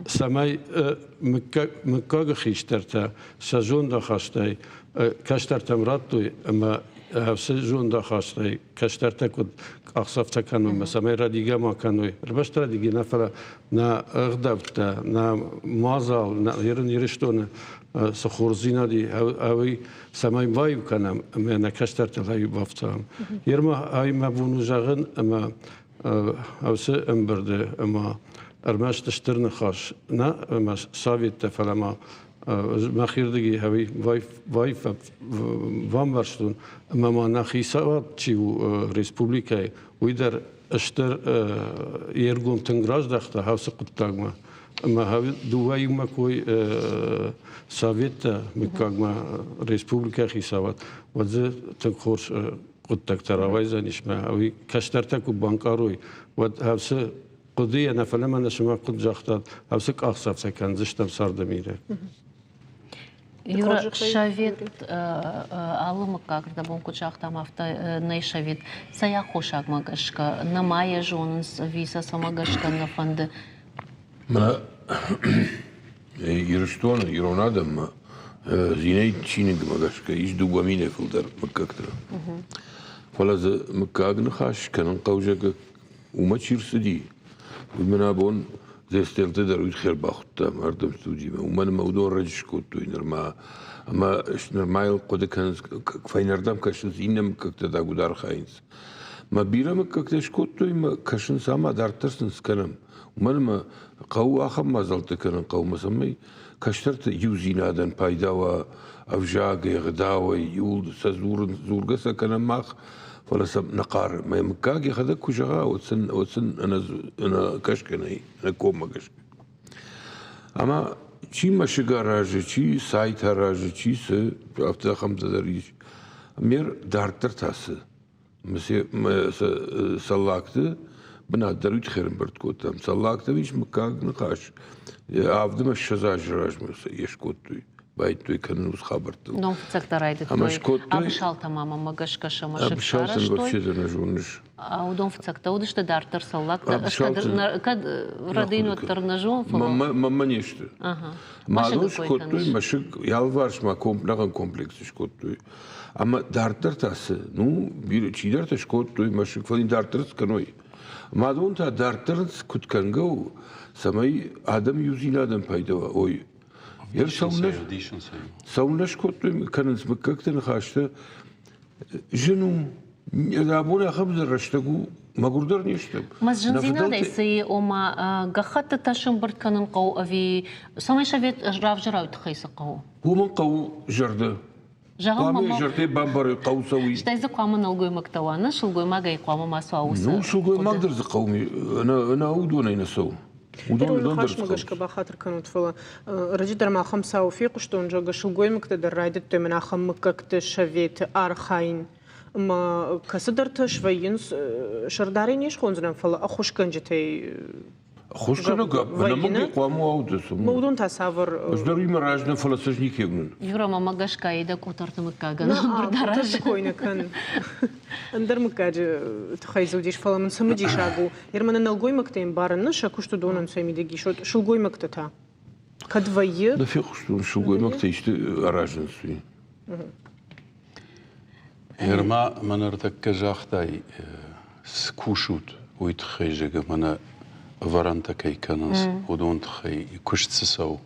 Цӕмӕй мыггаджы хистӕртӕ сӕ зондахастӕй кӕстӕртӕм радтой ӕмӕ сӕ зондахастӕй кӕстӕртӕ куыд къахдзӕфтӕ кӕнынмӕ, цӕмӕй рӕдигӕ ма кӕной. Ӕрмӕст рӕдигӕ нӕ, фӕлӕ нӕ ӕгъдӕуттӕ, нӕ мадзал, нӕ Ирыстоны цы хорздзинад и, ӕви цӕмӕй баиу кӕнӕм ӕмӕ нӕ кӕстӕртыл ӕй бафтауӕм. Ерма ай мӕ бон у зӕгъын, ӕмӕ уыцы ӕмбырды ӕмӕ ӕрмӕст стыр ныхас нӕ ӕмӕ советтӕ, фӕлӕ ма мӕхирдыги ӕви бамбӕрстон, ӕмӕ ма нӕ хицауад чи у республикӕйы, уый дӕр стыр йе ргом тынг раздӕхта уыцы хъуыддагмӕ. Ӕмӕ дыууӕ иумӕ кой советтӕ мыггагмӕ республикӕйы хицауад, уӕд дзы тынг хорз хъуыддӕгтӕ рауайдзӕнис мӕ уый кӕстӕртӕ куы банкъарой, уӕд ӕвцы хъуыдыйӕ нӕ, фӕлӕ мӕнӕ сымах куыд загътат, ӕвцы къахдзӕфтӕ кӕндзыстӕм царды мидӕг. Юра, совет алы мыггаг рдӕбон куыд загътам, афтӕ нӕй совет. Цӕй аххосагмӕ гӕсгӕ нӕма йӕ зонынц ӕви сӕ цӕмӕ гӕсгӕ нӕ фӕнды? Мӕнӕ Ирыстоны ирон адӕммӕ Зинӕйы чиныгмӕ гӕсгӕ ис 2000-ӕй фылдӕр мыггӕгтӕ. Фӕлӕ дзы мыггаг ныхас кӕнын хъӕуы, зӕгъгӕ, уымӕ чи рцыди, уый мын абон Дзестелты дӕр уый тыххӕй ӕрбахуыдтам ардӕм студимӕ, уымӕн ӕмӕ уыдон раджы скодтой нырма ӕмӕ нырма йыл хъуыды кӕнынц, фӕйнӕрдӕм кӕсынц, иннӕ мыггӕгтӕ дӕр куыд архайынц. Мӕ бирӕ мыггӕгтӕ скодтой мӕ кӕсынц ӕмӕ дарддӕр сын скӕнӕм. Уымӕн ӕмӕ хъӕуы ахӕм мадзӕлттӕ кӕнын хъӕумӕ, цӕмӕй кӕстӕрты иудзинадӕн пайда уа ӕвзагӕй, ӕгъдауӕй, иуыл сӕ дзурын, дзургӕ сӕ кӕнӕм мах, фӕлӕ сӕм нӕ хъары. Мӕ мыггаг йӕхӕдӕг куы зӕгъа, уӕд сын, уӕд сын ӕнӕ, ӕнӕ кӕсгӕ нӕй, ӕнӕ коммӕ гӕсгӕ. Ӕмӕ чи мӕсыг аразы, чи сайт аразы, чи цы, афтӕ ахӕмтӕ дӕр ис. Мер дарддӕр та цы? Цӕллагты бынат дӕр уый тыххӕй ӕрӕмбырд кодтам. Цӕллагтӕм ис мыггаг ныхас. Авд ӕмӕ 20 азы размӕ йӕ скодтой. Байдыдтой кӕнын уыцы хабӕрттыл. Ном фыццӕгтӕ райдыдтой. Ӕмӕ скодтой. Абысалтӕ ма мӕмӕ гӕсгӕ сӕ мӕсыг Абысалтӕн сарӕзтой. вообще дӕр нӕ зоныс. Уыдон фыццӕгтӕ уыдысты, дарддӕр цӕллагтӕ. Абысалты Кӕд рӕдыйын уӕддӕр нӕ зон, фӕлӕ... Мӕнмӕ не сты. Мадон скодтой мӕсыг, йӕ алыварс ма нӕхъӕн комплекс скодтой. Ӕмӕ дарддӕр та цы? Ну, бирӕ чидӕртӕ скодтой мӕсыг, фӕлӕ дарддӕр цы кӕной? Мадон та дарддӕр куыд кӕнгӕ у, цӕмӕй адӕм иудзинадӕн пайда уа? Ой, цӕуылнӕ скодтой кӕнынц мыггӕгты ныхӕстӕ? Зын у. Абон ахӕм рӕстӕг у, мӕгуырдӕр не стӕм. Мӕ зындзинадӕй цы ома гӕххӕттытӕ сӕмбырд кӕнын хъӕуы ӕви цӕмӕй совет равзара, уый тыххӕй цы хъӕуы? Уымӕн хъӕуы зӕрдӕ. Зӕгъӕм, Хъуамӕ зӕрдӕ бамбарой, хъӕуы сӕ уый. Стӕй дзы хъуамӕ нӕлгоймӕгтӕ уа, нӕ сылгоймагӕй хъуамӕ ма суа уыцы. Ну, сылгоймаг дӕр дзы хъӕуы, ӕнӕ уыдонӕй нӕ цӕуы. Уыдон ныхасмӕ гӕсгӕ бахатыр кӕнут, фӕлӕ раджы дӕр ма ахӕм цау фехъуыстон, зӕгъгӕ, сылгоймӕгтӕ дӕр райдыдтой мӕнӕ ахӕм мыггӕгты советы архайын. Ӕмӕ кӕцыдӕртӕ свӕййынц, сӕрдарӕй не схондзынӕн, фӕлӕ ӕххуысгӕнджытӕй Ӕххуысгӕнӕг ӕнӕмӕнгӕй хъуамӕ уа уыдысты. Уыдон та цавӕр? Ӕз дӕр уыимӕ разы нӕ, фӕлӕ сӕ никӕй уынын. Юра, мӕмӕ гӕсгӕ дӕ къутӕрты мыггагӕн ӕмбырд аразы. кой нӕ кӕн. Ӕндӕр мыггаджы тыххӕй дзы уыдис, фӕлӕ мын цымыдисаг у. Ерманы нӕлгоймӕгтӕ ӕмбарын, сӕ куыст уыдонӕн сӕ мидӕг ис, сылгоймӕгтӕ та кӕд вӕййы? Нӕ фехъуыстон, сылгоймӕгтӕ исты аразынц, уый. Ерма, мӕн ӕртӕккӕ загътай, цы кусут, уый тыххӕй, зӕгъы, мӕнӕ ӕвӕрӕнтӕ кӕй кӕнынц, уыдон тыххӕй куыст цы цӕуы.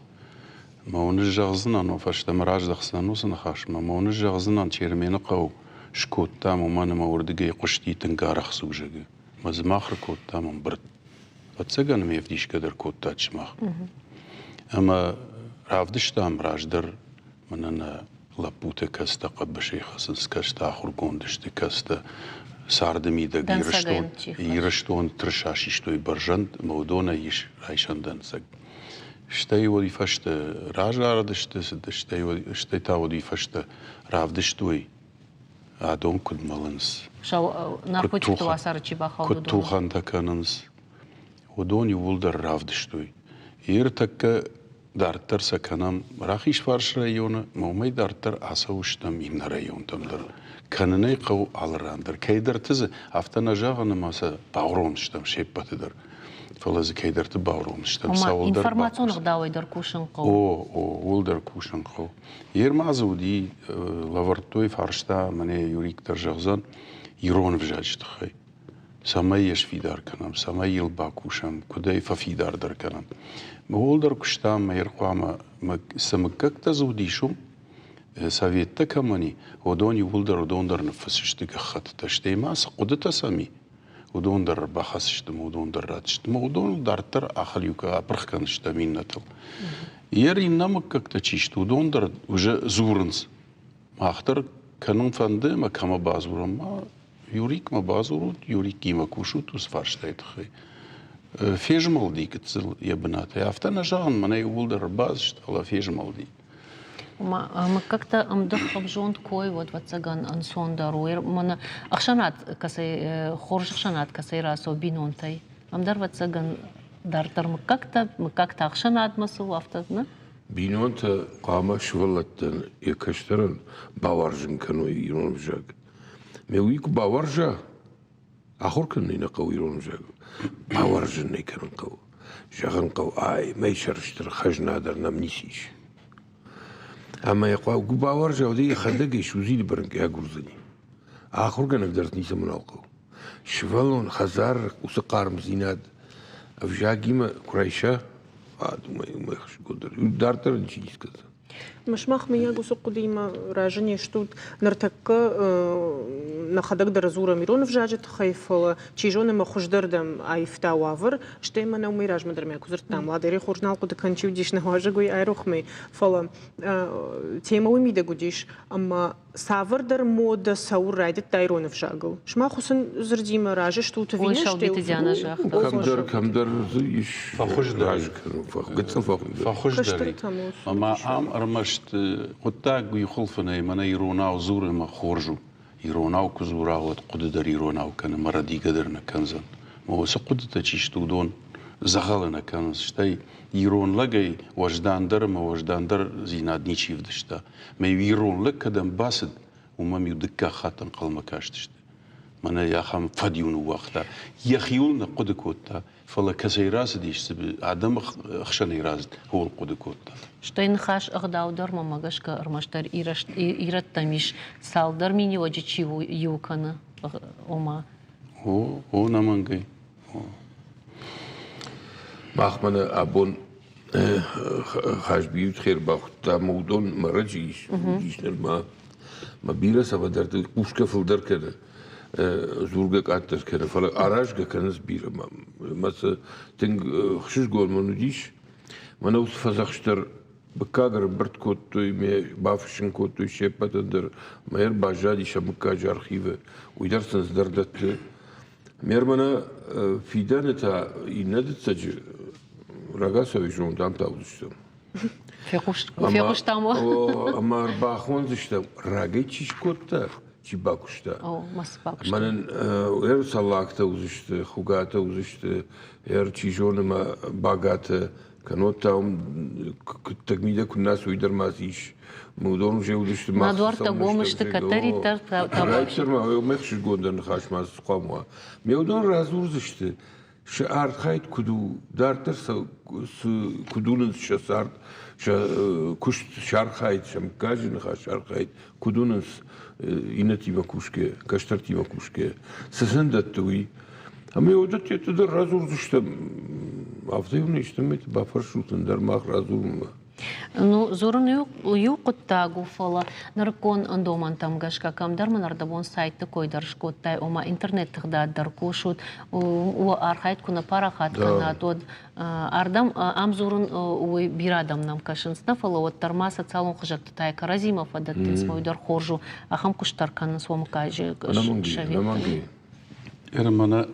Мӕ уын зӕгъдзынӕн, фӕстӕмӕ раздӕхдзынӕн уыцы ныхасмӕ, мӕ уын зӕгъдзынӕн, Чермены хъӕу скодтам, уымӕн ӕмӕ уырдыгӕй хъуысти тынг арӕх зӕгъы. Мӕ дзы мах ӕркодтам ӕмбырд. Ӕвӕццӕгӕн ме вдисгӕ дӕр кодтат сымах. Ӕмӕ равдыстам раздӕр мӕнӕ нӕ лӕппутӕ кӕцытӕ хъӕбысӕй хӕцынц, кӕцытӕ ахуыргонд сты, кӕцытӕ царды мидӕг Ирыстон, Ирыстон тырыса систой бӕрзӕнд ӕмӕ уыдонӕй ис райсӕн дӕнцӕг. Стӕй уый фӕстӕ разарыдысты, стӕй, стӕй та уый фӕстӕ равдыстой адон куыд мӕлынц, наркотикты уацары чи бахауд, куыд тухӕнтӕ кӕнынц, уыдон иууылдӕр равдыстой. Ир тӕккӕ дарддӕр сӕ кӕнӕм Рахизфарс районы, ӕмӕ уымӕй дарддӕр ацӕуыстӕм иннӕ районтӕм дӕр. Кӕнын ӕй хъӕуы алы ран дӕр. Кӕйдӕрты дзы афтӕ нӕ зӕгъын, ӕмӕ сӕ бауромдзыстӕм се ппӕты дӕр. Фӕлӕ дзы кӕйдӕрты бауромдзыстӕм. Ома информацион ӕгъдауӕй дӕр кусын хъӕуы. О, о, ууыл дӕр кусын хъӕуы. Йе рмадзы уыди, лӕвӕрдтой фарста, мӕнӕ Юрик дӕр зӕгъдзӕн, ирон ӕвзаджы тыххӕй. Цӕмӕй йӕ сфидар кӕнӕм, цӕмӕй йыл бакусӕм, куыд ӕй фӕфидардӕр кӕнӕм. Ууыл дӕр куыстам, мӕ хъуамӕ цы мыггӕгтӕ дзы уыдис, уым советтӕ кӕмӕн и, уыдон иууылдӕр уыдон дӕр ныффыссысты гӕххӕттытӕ, стӕй ма цы хъуыдытӕ сӕм и, уыдон дӕр ӕрбахӕцысты ӕмӕ уыдон дӕр ратдзысты. Ӕмӕ уыдоныл дарддӕр ахӕлиу апырх кӕндзыстӕм иннӕтыл. Йе иннӕ мыггӕгтӕ чи сты, уыдон дӕр уже дзурынц. Мах дӕр кӕнын фӕнды ӕмӕ кӕмӕ бадзурӕм, ма Юрикмӕ бадзурут, Юрикимӕ кусут уыцы фарстайы тыххӕй. Фезмӕлди гыццыл йӕ бынатӕй. Афтӕ нӕ зӕгъын, мӕнӕ иууылдӕр ӕрбацыд, фӕлӕ фезмӕлди. Ома мыггӕгтӕ ӕмдых ӕвзонд кой, уӕд ӕвӕццӕгӕн ӕнцондӕр у. Мӕнӕ ӕхсӕнад кӕцӕй, хорз ӕхсӕнад кӕцӕй рацӕуы бинонтӕй, ам дӕр ӕвӕццӕгӕн дарддӕр мыггӕгтӕ, мыггӕгтӕ ӕхсӕнадмӕ цы у, афтӕ нӕ? Бинонтӕ хъуамӕ сывӕллӕттӕн йӕ кӕстӕрӕн бауарзын кӕной ирон ӕвзаг. Ме уый куы бауарза, Ахуыр кӕнын нӕ хъӕуы ирон ӕвзагыл. Бауарзын ӕй кӕнын хъӕуы. Зӕгъын хъӕуы, ай, мӕй сӕрыстыр хӕзна дӕр нӕм ницы ис. Ӕмӕ йӕ хъуамӕ бауарза, уӕд йӕхӕдӕг ӕй судзины бырынкъ агурдзӕни. Ахуыргӕнӕг дӕр ницӕмӕн нал хъӕуы. Сывӕллон хӕдзар уыцы хъармдзинад ӕвзагимӕ куы райса, уӕд уымӕй уымӕй хсгондӕр. Дарддӕр ын чи ницы кӕндзӕн. Сымах, мыййаг, уыцы хъуыдыимӕ разы не стут? Ныртӕккӕ нӕхӕдӕг дӕр дзурӕм ирон ӕвзаджы тыххӕй, фӕлӕ, чи зоны, мӕ хуыздӕрдӕм аивта уавӕр. Стӕй мӕнӕ уымӕй размӕ дӕр мӕ куы дзырдтам, Ладери хорз нал хъуыды кӕн, чи уыдис нӕ уазӕг, уый айрох мӕ. Фӕлӕ темӕ уый мидӕг уыдис, ӕмӕ цавӕрдӕр модӕ цӕуыл райдыдта ирон ӕвзагыл? Сымах уыцы дзырдимӕ разы стут ӕви не Саубиты Диана загъта. Кӕмдӕр, кӕмдӕр дзы ис фӕхуыздӕр. Разы кӕнын, гыццыл фӕхуыздӕр. Фӕхуыздӕр. Ӕмӕ ам ӕрмӕст хъуыддаг уый хуылфы нӕй, мӕнӕ иронау дзуры ӕмӕ хорз у. Иронау куы дзура, уӕд хъуыды дӕр иронау кӕны, мӕ рӕдигӕ дӕр нӕ кӕндзӕн. Мӕ уыцы хъуыдытӕ чи сты, уыдон дзӕгъӕлы нӕ кӕнынц. Стӕй ирон лӕгӕй уӕздандӕр ӕмӕ уӕздандӕрдзинад ничи ӕвдыста. Мӕ ирон лӕг кӕдӕм бацыд, уымӕм-иу дыккаг хатт ӕнхъӕлмӕ кастысты. Мӕнӕ ахӕм фӕд-иу ныууагъта. Йӕхиуыл нӕ хъуыды кодта, фӕлӕ кӕцӕй рацыдис, адӕмы хсӕнӕй рацыд, ууыл хъуыды кодта. Стӕй ныхас ӕгъдау дӕр мӕмӕ гӕсгӕ ӕрмӕстдӕр ирӕттӕм ис цалдӕр миниуӕджы чи иу кӕны, ома. О, о, нӕмӕнгӕй. Мах мӕнӕ абон Хазбийы хер бахуыдта ӕмӕ уыдон марӕджы ис, уыдис нырма. Мӕ бирӕ цӕмӕдӕрты хъусгӕ фылдӕр кӕны, дзургӕ къаддӕр кӕны, фӕлӕ аразгӕ кӕнынц бирӕ. Мӕ цы тынг ӕхсызгон мын уыдис, мӕнӕ уыцы фӕдзӕхст дӕр мыггаг ӕрӕмбырд кодтой, ме бафыссын кодтой се ппӕтӕн дӕр. Мӕ баззади сӕ мыггаджы архивы, уый дӕр сын цыдӕр дӕтты. Ме рмӕнӕ фидӕны та иннӕ дыццӕджы рагацау зонд ам таудзыстӕм. Фехъуыстам уӕ. Ӕмӕ ӕрбахондзыстӕм, рагӕй чи скодта, чи бакуыста. Мӕнӕн ӕр Цӕллагтӕ уыдзысты, Хугатӕ уыдзысты, ӕр чи зоны мӕ Багатӕ, кӕннод та уым куыддӕг мидӕг куы нӕ уый дӕр ма ис. Уыдон уже уыдысты мах. Нӕ дуӕрттӕ гом сты кӕддӕриддӕр. Райддӕр ма ме хсызгондӕр ныхас ма цы хъуамӕ уа. Ме уыдон радзурдзысты, сӕ архайд куыд у, дарддӕр сӕ куыд уынынц сӕ цард, сӕ куыст, сӕ архайд, сӕ мыггаджы ныхас, сӕ архайд, куыд уынынц иннӕтимӕ кусгӕ, кӕстӕртимӕ кусгӕ, цы сын дӕтты, уый. Ӕмӕ уыдӕттӕ дӕр радзурдзыстӕм, афтӕ-иу не стӕм, бафӕрсут ӕндӕр мах радзурынмӕ. Ну, дзурын иу хъуыддаг у, фӕлӕ нырыккон домӕнтӕм гӕсгӕ кӕмдӕр мын ӕрдӕбон сайтты кой дӕр скодтай, ома интернет-тыгъдад дӕр кусут, уӕ архайд куы нӕ парахат кӕнат, уӕд ардӕм ам дзурын уый бирӕ адӕм нӕм кӕсынц нӕ, фӕлӕ уӕддӕр ма социалон хызӕгты та кӕрӕдзимӕ фӕдӕттынц, уый дӕр хорз у, ахӕм куыст дӕр кӕнынц уӕ мыггаджы советты. Мӕнӕ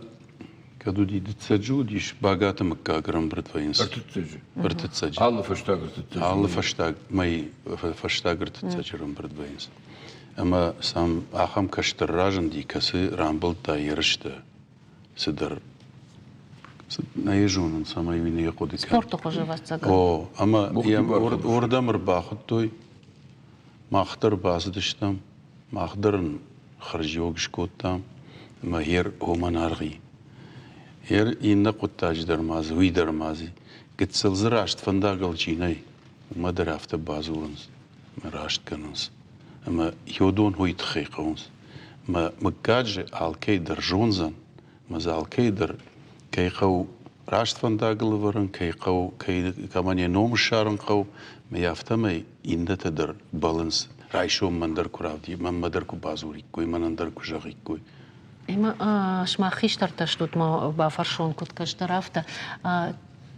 кӕд уыди дыццӕджы уыдис, Багаты мыггаг ӕрӕмбырд вӕййынц. Ӕртыццӕджы. Ӕртыццӕджы. Алы фӕстаг ӕртыццӕджы. Алы фӕстаг мӕй фӕстаг ӕртыццӕджы ӕрӕмбырд вӕййынц. Ӕмӕ сӕм ахӕм кӕстӕр разынди, кӕцы рамбылдта ерыстӕ цыдӕр. Нӕ йӕ зонын, цӕмӕй уый нӕ хъуыды кӕны. Спорты хуызы, ӕвӕццӕгӕн. О, ӕмӕ йӕм уырдӕм ӕрбахуыдтой. Мах дӕр бацыдыстӕм, мах дӕр ын хӕрзиуӕг скодтам ӕмӕ гъер уымӕн аргъ и. Иннӕ хъуыддаджы дӕр ма дзы, уый дӕр ма дзы. Гыццыл дзы раст фӕндагыл чи нӕй, уымӕ дӕр афтӕ бадзурынц ӕмӕ раст кӕнынц. Ӕмӕ уыдон уый тыххӕй хъӕуынц. Мӕ мыггаджы алкӕй дӕр зондзӕн, ӕмӕ дзы алкӕй дӕр кӕй хъӕуы раст фӕндагыл ӕвӕрын, кӕй хъӕуы, кӕй, кӕмӕн йӕ ном ссарын хъӕуы, ӕмӕ афтӕмӕй иннӕтӕ дӕр бӕлынц. Райсом мӕн дӕр куы равди, мӕнмӕ дӕр куы бадзуриккой, мӕнӕн дӕр куы зӕгъиккой. Ӕмӕ сымах хистӕртӕ стут, ма бафӕрсон, куыд кӕстӕр, афтӕ.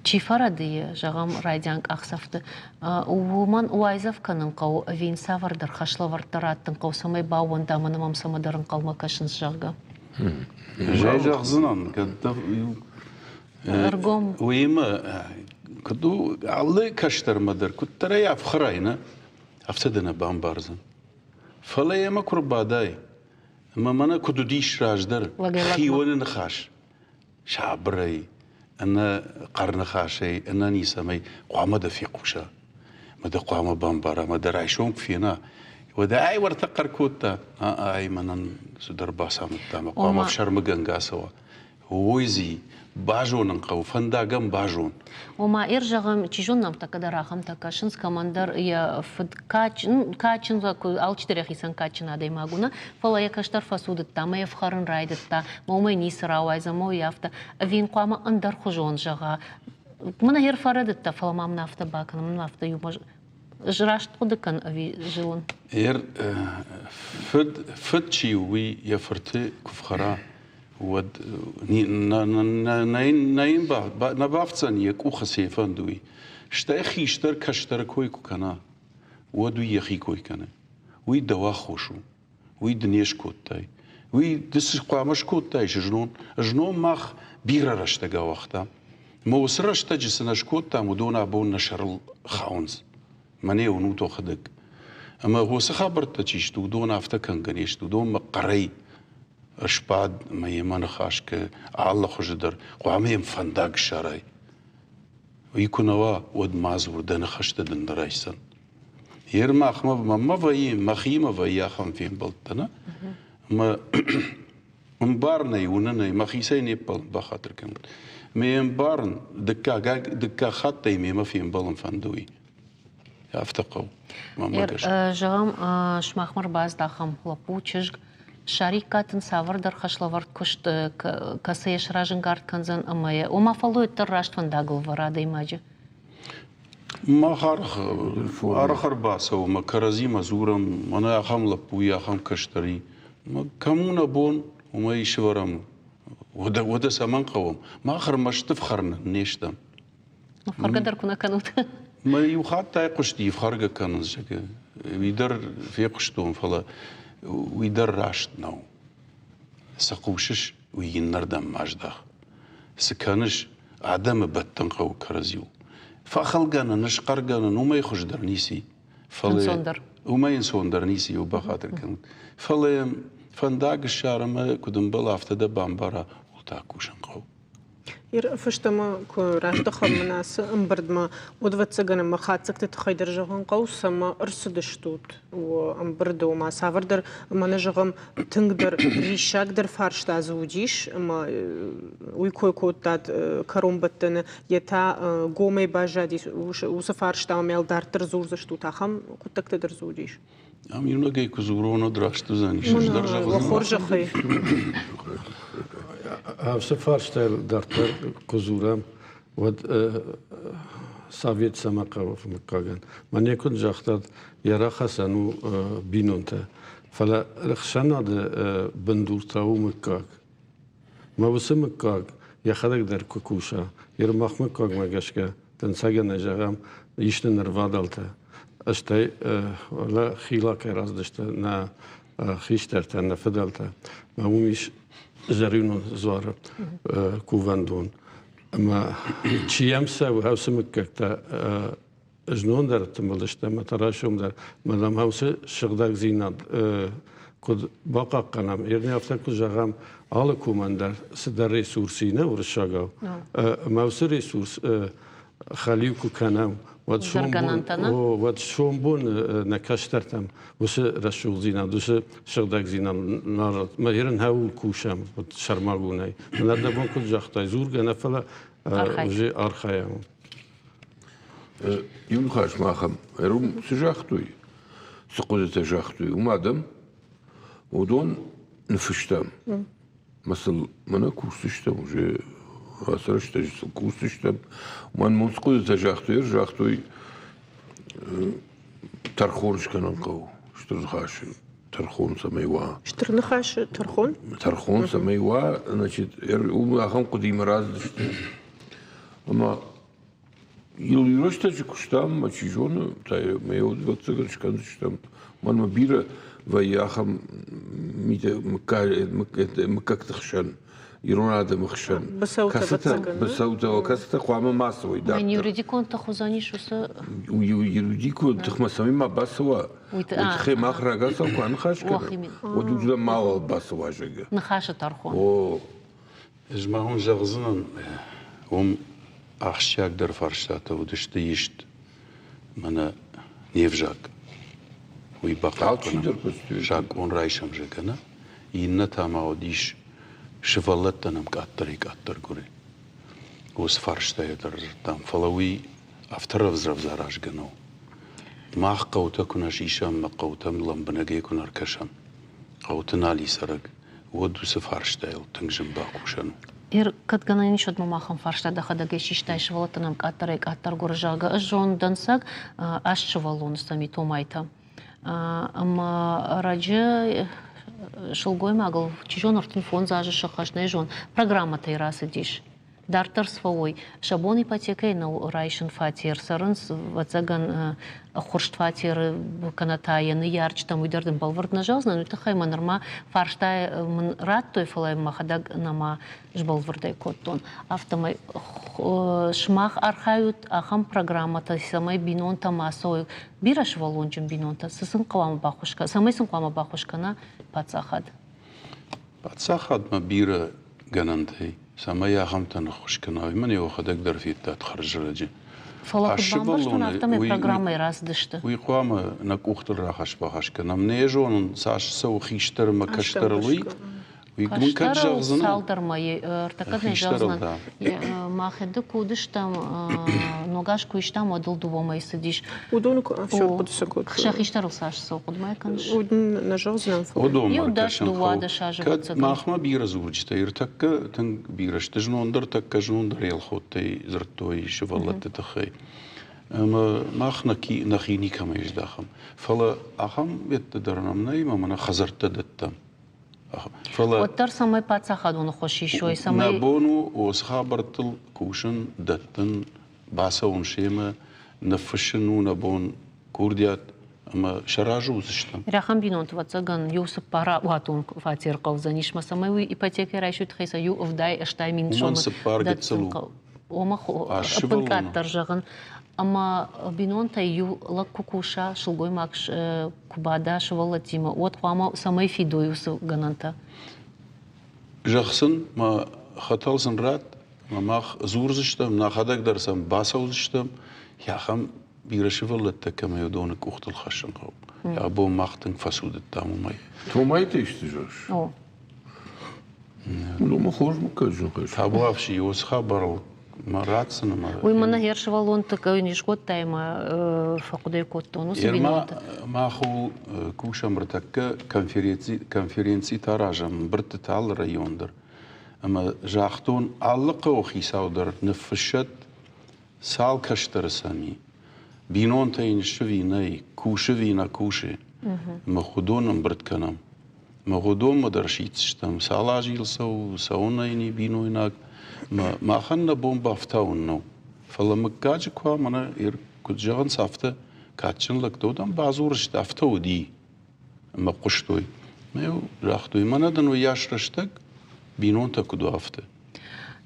Чи фӕрӕдыйы, зӕгъӕм, райдиан къахдзӕфты, уымӕн уайдзӕф кӕнын хъӕуы ӕви йын цавӕрдӕр хӕслӕвӕрдтӕ раттын хъӕуы, цӕмӕй баууӕнда ӕмӕ мӕм цӕмӕдӕр ӕнхъӕлмӕ кӕсынц, зӕгъгӕ? Ӕз ӕй зӕгъдзынӕн, кӕд дӕ Ӕргом. Уыимӕ, куыд у, алы кӕстӕрмӕ дӕр куыддӕр ӕй ӕфхӕрай, нӕ, афтӕ дӕ нӕ бамбардзӕн. Фӕлӕ йемӕ куы рбадай, ӕмӕ мӕнӕ куыд уыдис раздӕр хионы ныхас, сабырӕй, ӕнӕ хъӕрныхасӕй, ӕнӕ ницӕмӕй хъуамӕ дӕ фехъуса, ӕмӕ дӕ хъуамӕ бамбара, ӕмӕ дӕ райсом куы фена, уӕд ай уӕртӕ хъӕр кодта, ай мӕнӕн цыдӕр бацамыдта, ӕмӕ хъуамӕ ӕфсӕрмыгӕнгӕ ацӕуа. Уойзи базонын хъӕуы, фӕндагӕн базон. Ома, ир зӕгъӕм, чи зоны нӕм тӕккӕ дӕр ахӕмтӕ кӕсынц, кӕмӕндӕр йӕ фыд кадджын, кадджын алчидӕр йӕхицӕн кадджын адӕймаг у, нӕ, фӕлӕ йӕ кӕстӕр фӕцудыдта, мӕ йӕ фхӕрын райдыдта, мӕ уымӕй ницы рауайдзӕн, мӕ уый афтӕ. Ӕви йын хъуамӕ ӕндӕрхуызон зӕгъа, мӕнӕ йе рфӕрӕдыдта, фӕлӕ ма мын афтӕ бакӕн, мын афтӕ иумӕ раст хъуыды кӕн ӕви зылын? Фыд, фыд чи у, уый йӕ фырты куы фхӕра, уӕд нӕ бафтдзӕн йӕ къухы цы фӕнды, уый. Стӕй хистӕр кӕстӕры кой куы кӕна, уӕд уый йӕхи кой кӕны. Уый дӕу аххос у, уый ды не скодтай. Уый ды цы хъуамӕ скодтаис знон? Знон мах бирӕ рӕстӕг ауагътам. Ӕмӕ уыцы рӕстӕджы цы нӕ скодтам, уыдон абон нӕ сӕрыл хауынц. Мӕнӕ уынут уӕхӕдӕг. Ӕмӕ уыцы хабӕрттӕ чи сты, уыдон афтӕ кӕнгӕ не сты, уыдонмӕ хъӕрӕй сбад ӕмӕ йемӕ ныхас кӕ алы хуызы дӕр, хъуамӕ йӕм фӕндаг ссарай. Уый куы нӕ уа, уӕд ма дзур, дӕ ныхӕстӕ дын нӕ райсдзӕн. Ер махмӕ мӕнмӕ вӕййы, мӕхимӕ вӕййы ахӕм фембӕлдтӕ, нӕ? Ӕмӕ ӕмбарын ӕй, уынын ӕй, мӕхицӕй не ппӕлын, бахатыр кӕнут. Ме ӕмбарын, дыккаг, дыккаг хатт ӕй мемӕ фембӕлын фӕнды уый. Афтӕ хъӕуы, мӕнмӕ гӕсгӕ. Зӕгъӕм, сымахмӕ ӕрбаздӕхӕм лӕппу, чызг, ссариккат ын цавӕрдӕр хӕслӕвӕрд куыст, кӕцы йӕ сразӕнгард кӕндзӕн ӕмӕ йӕ, ома фӕллойддӕр раст фӕндагыл вӕра адӕймаджы. Мах арӕх, арӕх ӕрбацӕуӕм ӕмӕ кӕрӕдзимӕ дзурӕм, мӕнӕ ахӕм лӕппу и, ахӕм кӕстӕр и. Кӕм у нӕ бон, уымӕй сывӕрӕм. Уӕдӕ, уӕдӕ цӕмӕн хъӕуӕм? Мах ӕрмӕст ӕфхӕрынӕн не стӕм. Ӕфхӕргӕ дӕр куы нӕ кӕнут. Мӕ иу хатт айхъуысти, ӕфхӕргӕ кӕнынц, зӕгъгӕ. Уый дӕр фехъуыстон, фӕлӕ уый дӕр раст нӕу. Цы хъусыс, уый иннӕрдӕм ма здах. Цы кӕныс, адӕмы бӕттын хъӕуы кӕрӕдзиуыл. Фӕхылгӕнӕн, схъӕргӕнӕн уымӕй хуыздӕр ницы и. Фӕлӕ уымӕй ӕнцондӕр ницы у бахатыр кӕнут. Фӕлӕ фӕндаг ссар ӕмӕ куыд ӕмбӕлы, афтӕ дӕ бамбара, ууыл та кусын хъӕуы. Ир фӕстӕмӕ куы раздӕхӕм мын ацы ӕмбырдмӕ, уӕд, ӕвӕццӕгӕн, ӕмӕ хатдзӕгты тыххӕй дӕр зӕгъын хъӕуы, цӕмӕ ӕрцыдыстут ӕмбырды, ома цавӕрдӕр, мӕнӕ зӕгъӕм, тынгдӕр риссагдӕр фарста дзы уыдис, ӕмӕ уый кой кодтат кӕронбӕттӕны, йе та гомӕй баззадис уыцы фарста ӕмӕ дарддӕр дзурдзыстут, ахӕм хъуыддӕгтӕ дӕр дзы уыдис? Ам иунӕгӕй куы дзурон, уӕд раст уыдзӕнис. Ӕз дӕр зӕгъдзынӕн. Хорзӕхӕй. Ацы фарстайыл дарддӕр куы дзурӕм, уӕд совет цӕмӕ хъӕуы мыггагӕн? Мӕнӕ куыд загътат, йӕ рахӕцӕн у бинонтӕ. Фӕлӕ ӕхсӕнады бындур та у мыггаг. Мӕ уыцы мыггаг йӕхӕдӕг дӕр куы куса, йе мах мыггагмӕ гӕсгӕ, дӕнцӕгӕн ӕй зӕгъӕм, ис нын ӕрвадӕлтӕ. Стӕй хилакӕй раздысты нӕ хистӕртӕ, нӕ фыдӕлтӕ. Мӕ уым ис Зӕринон дзуары кувӕндон. Ӕмӕ чи йӕм цӕуы, уыцы мыггӕгтӕ знон дӕр тымбыл сты ӕмӕ та райсом дӕр мӕнӕ уыцы сыгъдӕгдзинад куыд бахъахъхъӕнӕм, ерне афтӕ куы зӕгъӕм, алы комӕн дӕр цыдӕр ресурс и, нӕ уырыссагау. Ӕмӕ уыцы ресурс хӕлиу куы кӕнӕм, Уӕд уӕд сомбон нӕ кӕстӕртӕм уыцы рӕсугъддзинад, уыцы сыгъдӕгдзинад мӕ ерын хӕуыл кусӕм сӕрмагондӕй. Мӕнӕ дӕ бон куыд загътай, дзургӕ нӕ, фӕлӕ уже архайӕм. Иу ныхас ма ахӕм. Уым цы загътой, цы хъуыдытӕ загътой, уым адӕм, уыдон ныффыстам. Мӕ сыл мӕнӕ кусдзыстӕм уже ацы рӕстӕджы сыл кусдзыстӕм. Мӕн мын цы хъуыдытӕ загътой, загътой, тӕрхон скӕнын хъӕуы Стыр Ныхасы тӕрхон цӕмӕй уа. Стыр Ныхасы тӕрхон? Тӕрхон цӕмӕй уа, значит, уым ахӕм хъуыдыимӕ рацыдысты. Ӕмӕ Иу рӕстӕджы куыстам, ӕмӕ чи зоны, та мӕ ӕвӕццӕгӕн скӕндзыстӕм. Мӕнмӕ бирӕ вӕййы ахӕм митӕ мыггӕгты хсӕн, ирон адӕмы хсӕн. Быцӕутӕ, быцӕутӕ, кӕцытӕ хъуамӕ ма цӕуой дарддӕр. Юридикон тых уыдзӕнис уыцы? Юридикон тыхмӕ цӕмӕй ма бацӕуа, уый тыххӕй мах рагацау куы аныхас кӕнӕм, уӕд уыдзӕн мауал бацӕуа, зӕгъгӕ. Ныхасы тӕрхон. О. Ӕз ма уын зӕгъдзынӕн, уым ахсджиагдӕр фарстатӕ уыдысты ист мӕнӕ не взаг. Уый бахъахъхъӕнӕм, закъон райсӕм, зӕгъгӕ, нӕ. Иннӕ та ма уыдис сывӕллӕттӕ нӕм къаддӕрӕй-къаддӕр гуыры. Уыцы фарстайӕ дӕр дзырдтам, фӕлӕ уый афтӕ рӕвдз-рӕвдз аразгӕ нӕу. Мах хъӕутӕ куы нӕ сисӕм ӕмӕ хъӕутӕм лӕмбынӕгӕй куы нӕ ӕркӕсӕм, хъӕуты нал и цӕрӕг, уӕд уыцы фарстайыл тынг зын бакусӕн у. Ир, кӕд гӕнӕн ис, уӕд мӕм ахӕм фарста дӕхӕдӕг систай сывӕллӕттӕн ӕм къаддӕрӕй-къаддӕр гуыры, зӕгъгӕ, ӕз зонын дӕнцӕг аст сывӕллоны сӕм и Томайтӕ. Ӕмӕ раджы сылгоймагыл, чи зоны, 35 азы сӕххӕст, нӕ зон, программӕтӕй рацыдис. Дарддӕр сфӕуой. Сӕ бон ипотекӕйы нӕу райсын фатер, цӕрынц, ӕвӕццӕгӕн, ӕххуырст фатеры кӕнӕ та йӕ ныййарджытӕм, уый дӕр дын бӕлвырд нӕ зӕгъдзынӕн, уый тыххӕй мӕ нырма фарста мын радтой, фӕлӕ мӕхӕдӕг нӕма сбӕлвырдӕй кодтон. Афтӕмӕй сымах архайут ахӕм программӕтӕ, цӕмӕй бинонтӕ ма цӕуой, бирӕсывӕллонджын бинонтӕ, цы сын хъуамӕ баххуыс кӕна, цӕмӕй сын хъуамӕ баххуыс кӕна паддзахад? Паддзахадмӕ бирӕ гӕнӕнтӕй, цӕмӕй ахӕмтӕ ныххуыс кӕна, уый мын йӕхӕдӕг дӕр федтат хӕрзрӕджы. Фӕлӕ куыд бамбӕрстон, афтӕмӕй программӕйы рацыдысты. Уый хъуамӕ нӕ къухтыл рахӕсс-бахӕсс кӕнӕм. Нӕ зонын, цас цӕуы хистӕр ӕмӕ кӕстӕрыл, уый. Уый мын кӕд зӕгъдзынӕн? Цалдӕр мӕйы, ӕртӕккӕ нӕ зӕгъдзынӕн. Мӕхӕдӕг куы уыдыстӕм, ног аз куы истам, уӕд ыл дыууӕ мӕйы цыдис. Уыдоны куы ӕфсӕр хъуыды цы кодтой? Сӕ хистӕрыл цас цӕуы, хъуыдымӕ кӕныс? Нӕ зӕгъдзынӕн, фӕлӕ. Уыдонмӕ Иу дӕс, ӕркӕсын дыууадӕс хъӕуы. азы Кӕд ӕвӕццӕгӕн. махмӕ бирӕ дзурджытӕ ӕртӕккӕ тынг бирӕ сты, знон дӕр тӕккӕ знон дӕр Елхоттӕй дзырдтой сывӕллӕтты тыххӕй. Ӕмӕ мах нӕхи никӕмӕй здахӕм. Фӕлӕ ахӕм бӕтты дӕр нӕм нӕй, ӕмӕ мӕнӕ хӕдзӕрттӕ дӕттӕм. Фӕлӕ Уӕддӕр цӕмӕй паддзахадон ӕххуыс исой, цӕмӕй нӕ бон у уыцы хабӕрттыл кусын, дӕттын, бацӕуын семӕ, ныффыссын у нӕ бон курдиат ӕмӕ сӕ разы уыдзыстӕм. Рӕхӕн бинонты, ӕвӕццӕгӕн, иу цыппаруатон фатер хъӕудзӕнис ма цӕмӕй уый ипотекӕ райсой тыххӕй сӕ иу ӕвдай 80 000 Уымӕн сомы цыппар гыццыл дӕттын у. хъӕуы. Ома сывӕллоны. ӕппынкъаддӕр зӕгъын, ӕмӕ бинонтӕй иу лӕг куы куса, сылгоймаг куы бада сывӕллӕттимӕ, уӕд хъуамӕ цӕмӕй фидой уыцы гӕнӕнтӕ? Зӕгъ сын, мӕ хӕтӕл сын ратт, ӕмӕ мах дзурдзыстӕм, нӕхӕдӕг дӕр сӕм бацӕудзыстӕм, ахӕм бирӕ сывӕллӕттӕ кӕмӕй уыдоны къухтыл хӕссын хъӕуы. Абон мах тынг фӕцудыдтам уымӕй. Томайты исты зӕгъыс? О. Уыдонмӕ хорз мыггаджы ныхас. Табуафси, уыцы хабарыл мӕ ратдзӕн ӕмӕ Уый мӕнӕ йе сывӕллонты кӕй не скодтай ӕмӕ фӕхъуыды кодтон уыцы бинонты. Мах ууыл кусӕм ӕртӕккӕ конференцитӕ аразӕм ӕмбырдтытӕ алы район дӕр. Ӕмӕ загътон, алы хъӕуы хицау дӕр ныффыссӕд, цал кӕстӕры сӕм и, бинонтӕ йын сты ви нӕй, кусы ви нӕ кусы. Ӕмӕ уыдон ӕмбырд кӕнӕм. Ӕмӕ уыдонмӕ дӕр сиддзыстӕм, цал азы йыл цӕуы, цӕуын ӕй не бинойнаг. Ӕмӕ махӕн нӕ бон бафтауын нӕу. Фӕлӕ мыггаджы куы уа, мӕнӕ куыд зӕгъынц, афтӕ кадджын лӕгтӕ уыдон бадзурысты, афтӕ уыди. Ӕмӕ хъуыстой. Ӕмӕ-иу загътой, мӕнӕ дын уыйас рӕстӕг бинонтӕ куыд у, афтӕ.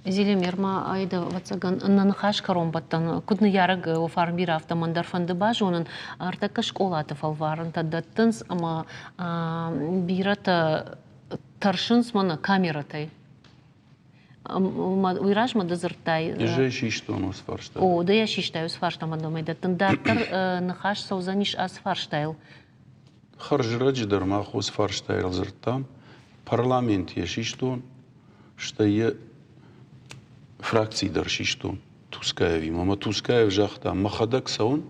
Зелимер ма айда, ӕвӕццӕгӕн, нӕ ныхас кӕронбӕттӕн куыд ныййарӕг фарн бирӕ, афтӕ мӕн дӕр фӕнды базонын. Ӕртӕккӕ скъолаты фӕлварӕнтӕ дӕттынц ӕмӕ бирӕтӕ тӕрсынц мӕнӕ камерӕтӕй. Уый размӕ ды дзырдтай. Ӕз ӕй систон уыцы фарста. О, ды йӕ систай уыцы фарста мӕ домӕй дӕттын. Дарддӕр ныхас цӕудзӕнис ацы фарстайыл. Хӕрзрӕджы дӕр мах уыцы фарстайыл дзырдтам. Парламент йӕ систон, стӕй йӕ фракци дӕр систон Тускаевимӕ. Ӕмӕ Тускаев загъта, мӕхӕдӕг цӕуын,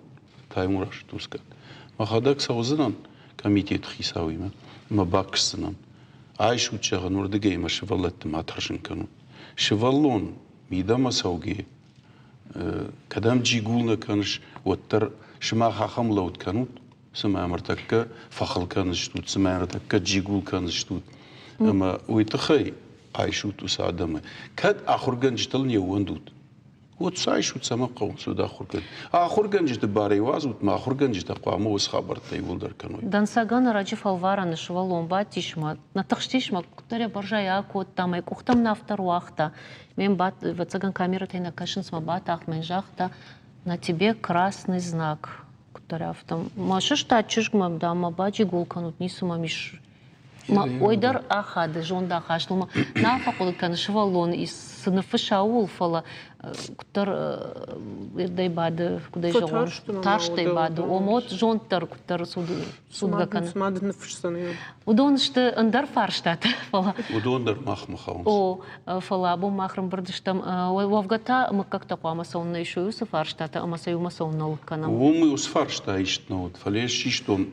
Таймураз Тускат, мӕхӕдӕг цӕудзынӕн комитеты хицауимӕ ӕмӕ бакӕсдзынӕн. Айсут, зӕгъын, уырдыгӕй мӕ сывӕллӕтты ма тӕрсын кӕнут. Сывӕллон мидӕмӕ цӕугӕ, кӕдӕм джигул нӕ кӕныс, уӕддӕр сымах ахӕм лӕуд кӕнут, цымӕ ӕртӕккӕ фӕхыл кӕндзыстут, цымӕ ӕртӕккӕ джигул кӕндзыстут. Ӕмӕ уый тыххӕй айсут уыцы адӕмы. Кӕд ахуыргӕнджытыл не ууӕндут, уӕд сӕ айсут, цӕмӕ хъӕуынц уӕд ахуыргӕнджытӕ. Ахуыргӕнджыты барӕй уадзут, мӕ ахуыргӕнджытӕ хъуамӕ уыцы хабӕрттӕ иууылдӕр кӕной. Дӕнцӕгӕн ӕрӕджы фӕлварӕны сывӕллон бадтис мӕ, нӕ тыхстис мӕ, куыддӕр йӕ бӕрзӕй акодта, мӕ къухтӕм нӕ афтӕ руагъта. Ме мбат, ӕвӕццӕгӕн, камерӕтӕй нӕ кӕсынц, мӕ батагъд, мӕ загъта, на тебе красный знак. Куыддӕр афтӕ. Мӕ сыстад чызг мӕм, дам, мӕ баджигул кӕнут, ницы мӕм ис. Ой дӕр ахады зондахаст, уымӕ нал фӕхъуыды кӕны сывӕллон цы ныффысса ууыл, фӕлӕ куыддӕр ирдӕй бады, куыдӕй зӕгъон, тарстӕй бады, ома зонд дӕр куыддӕр цудгӕ кӕны. Цыма дын ныффысдзӕн. Уыдон сты ӕндӕр фарстатӕ, фӕлӕ... Уыдон дӕр махмӕ хауынц. О, фӕлӕ абон мах рымбырд стӕм. Уӕвгӕ та мыггӕгтӕ хъуамӕ цӕуыннӕ исой уыцы фарстатӕ ӕмӕ сӕ иумӕ цӕуыннӕ лыг кӕнӕм? Уым уыцы фарста ист нӕ уыд, фӕлӕ ӕз систон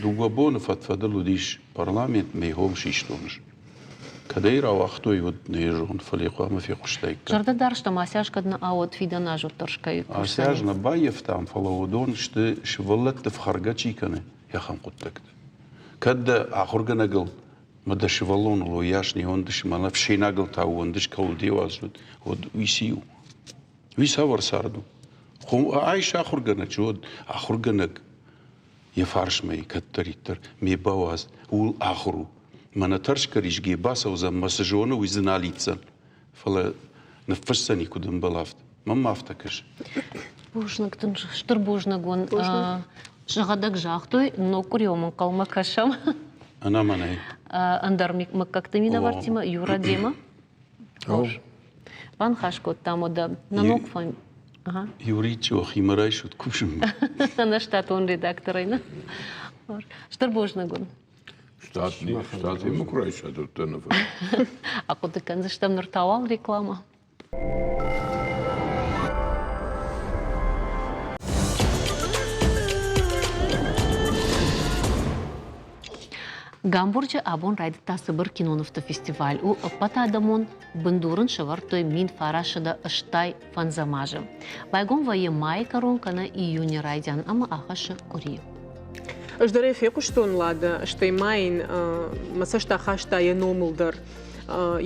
дыууӕ боны фӕд-фӕдыл уыдис парламент, мӕ хом систон ӕз. Кӕд ӕй рауагътой, уӕд нӕ зон, фӕлӕ хъуамӕ фехъуыстаиккам. Зӕрдӕ дарстам, ацы аз кӕд нӕ ауӕд фидӕн аз уӕддӕр скӕй Ацы аз нӕ баййӕфтам, фӕлӕ уыдон сты сывӕллӕтты фхӕргӕ чи кӕны, ахӕм хъуыддӕгтӕ. Кӕд дӕ ахуыргӕнӕгыл мӕ дӕ сывӕллоныл уыйас не уӕндыс, мӕнӕ ӕфсӕйнагыл та ууӕндыс, кӕуыл де уадзут, уӕд уый циу? Уый цавӕр цард у? Айс ахуыргӕнӕджы, уӕд ахуыргӕнӕг йӕ фарсмӕ и кӕддӕриддӕр, ме бауадз, ууыл ахуыр у. Мӕнӕ тӕрсгӕ-ризгӕ бацӕудзӕн, мӕ цы зоны, уый дзы нал иддзӕн. Фӕлӕ ныффысдзӕни, куыд ӕмбӕлы, афтӕ. Мӕнмӕ афтӕ кӕсы. Бузныг дын, стыр бузныг уын. Сӕхӕдӕг загътой, ног къуырион ӕнхъӕлмӕ кӕсӕм. Ӕнӕмӕнӕй. Ӕндӕр мыггӕгты минӕвӕрттимӕ, Юра демӕ. Хорз. Баныхас кодтам уӕдӕ нӕ ног фӕнд. Юрий Чохимӕ райсут кусынмӕ. Ӕнӕштатон редакторӕй нӕ. Стыр бузныг уын. Штатимӕ куы райсат, уӕддӕр нӕ Ахъуыды кӕндзыстӕм ныр та уал реклама. Гамбурджы абон райдыдта цыбыр кинонывты фестиваль. У ӕппӕтадӕмон бындур ын сӕвӕрдтой 1985 азы. Байгом вӕййы майы кӕрон кӕнӕ июны райдиан ӕмӕ ахӕссы къуыри. Ӕз дӕр ӕй фехъуыстон, Лада, стӕй ма йын мӕ цӕст ахаста йӕ номыл дӕр.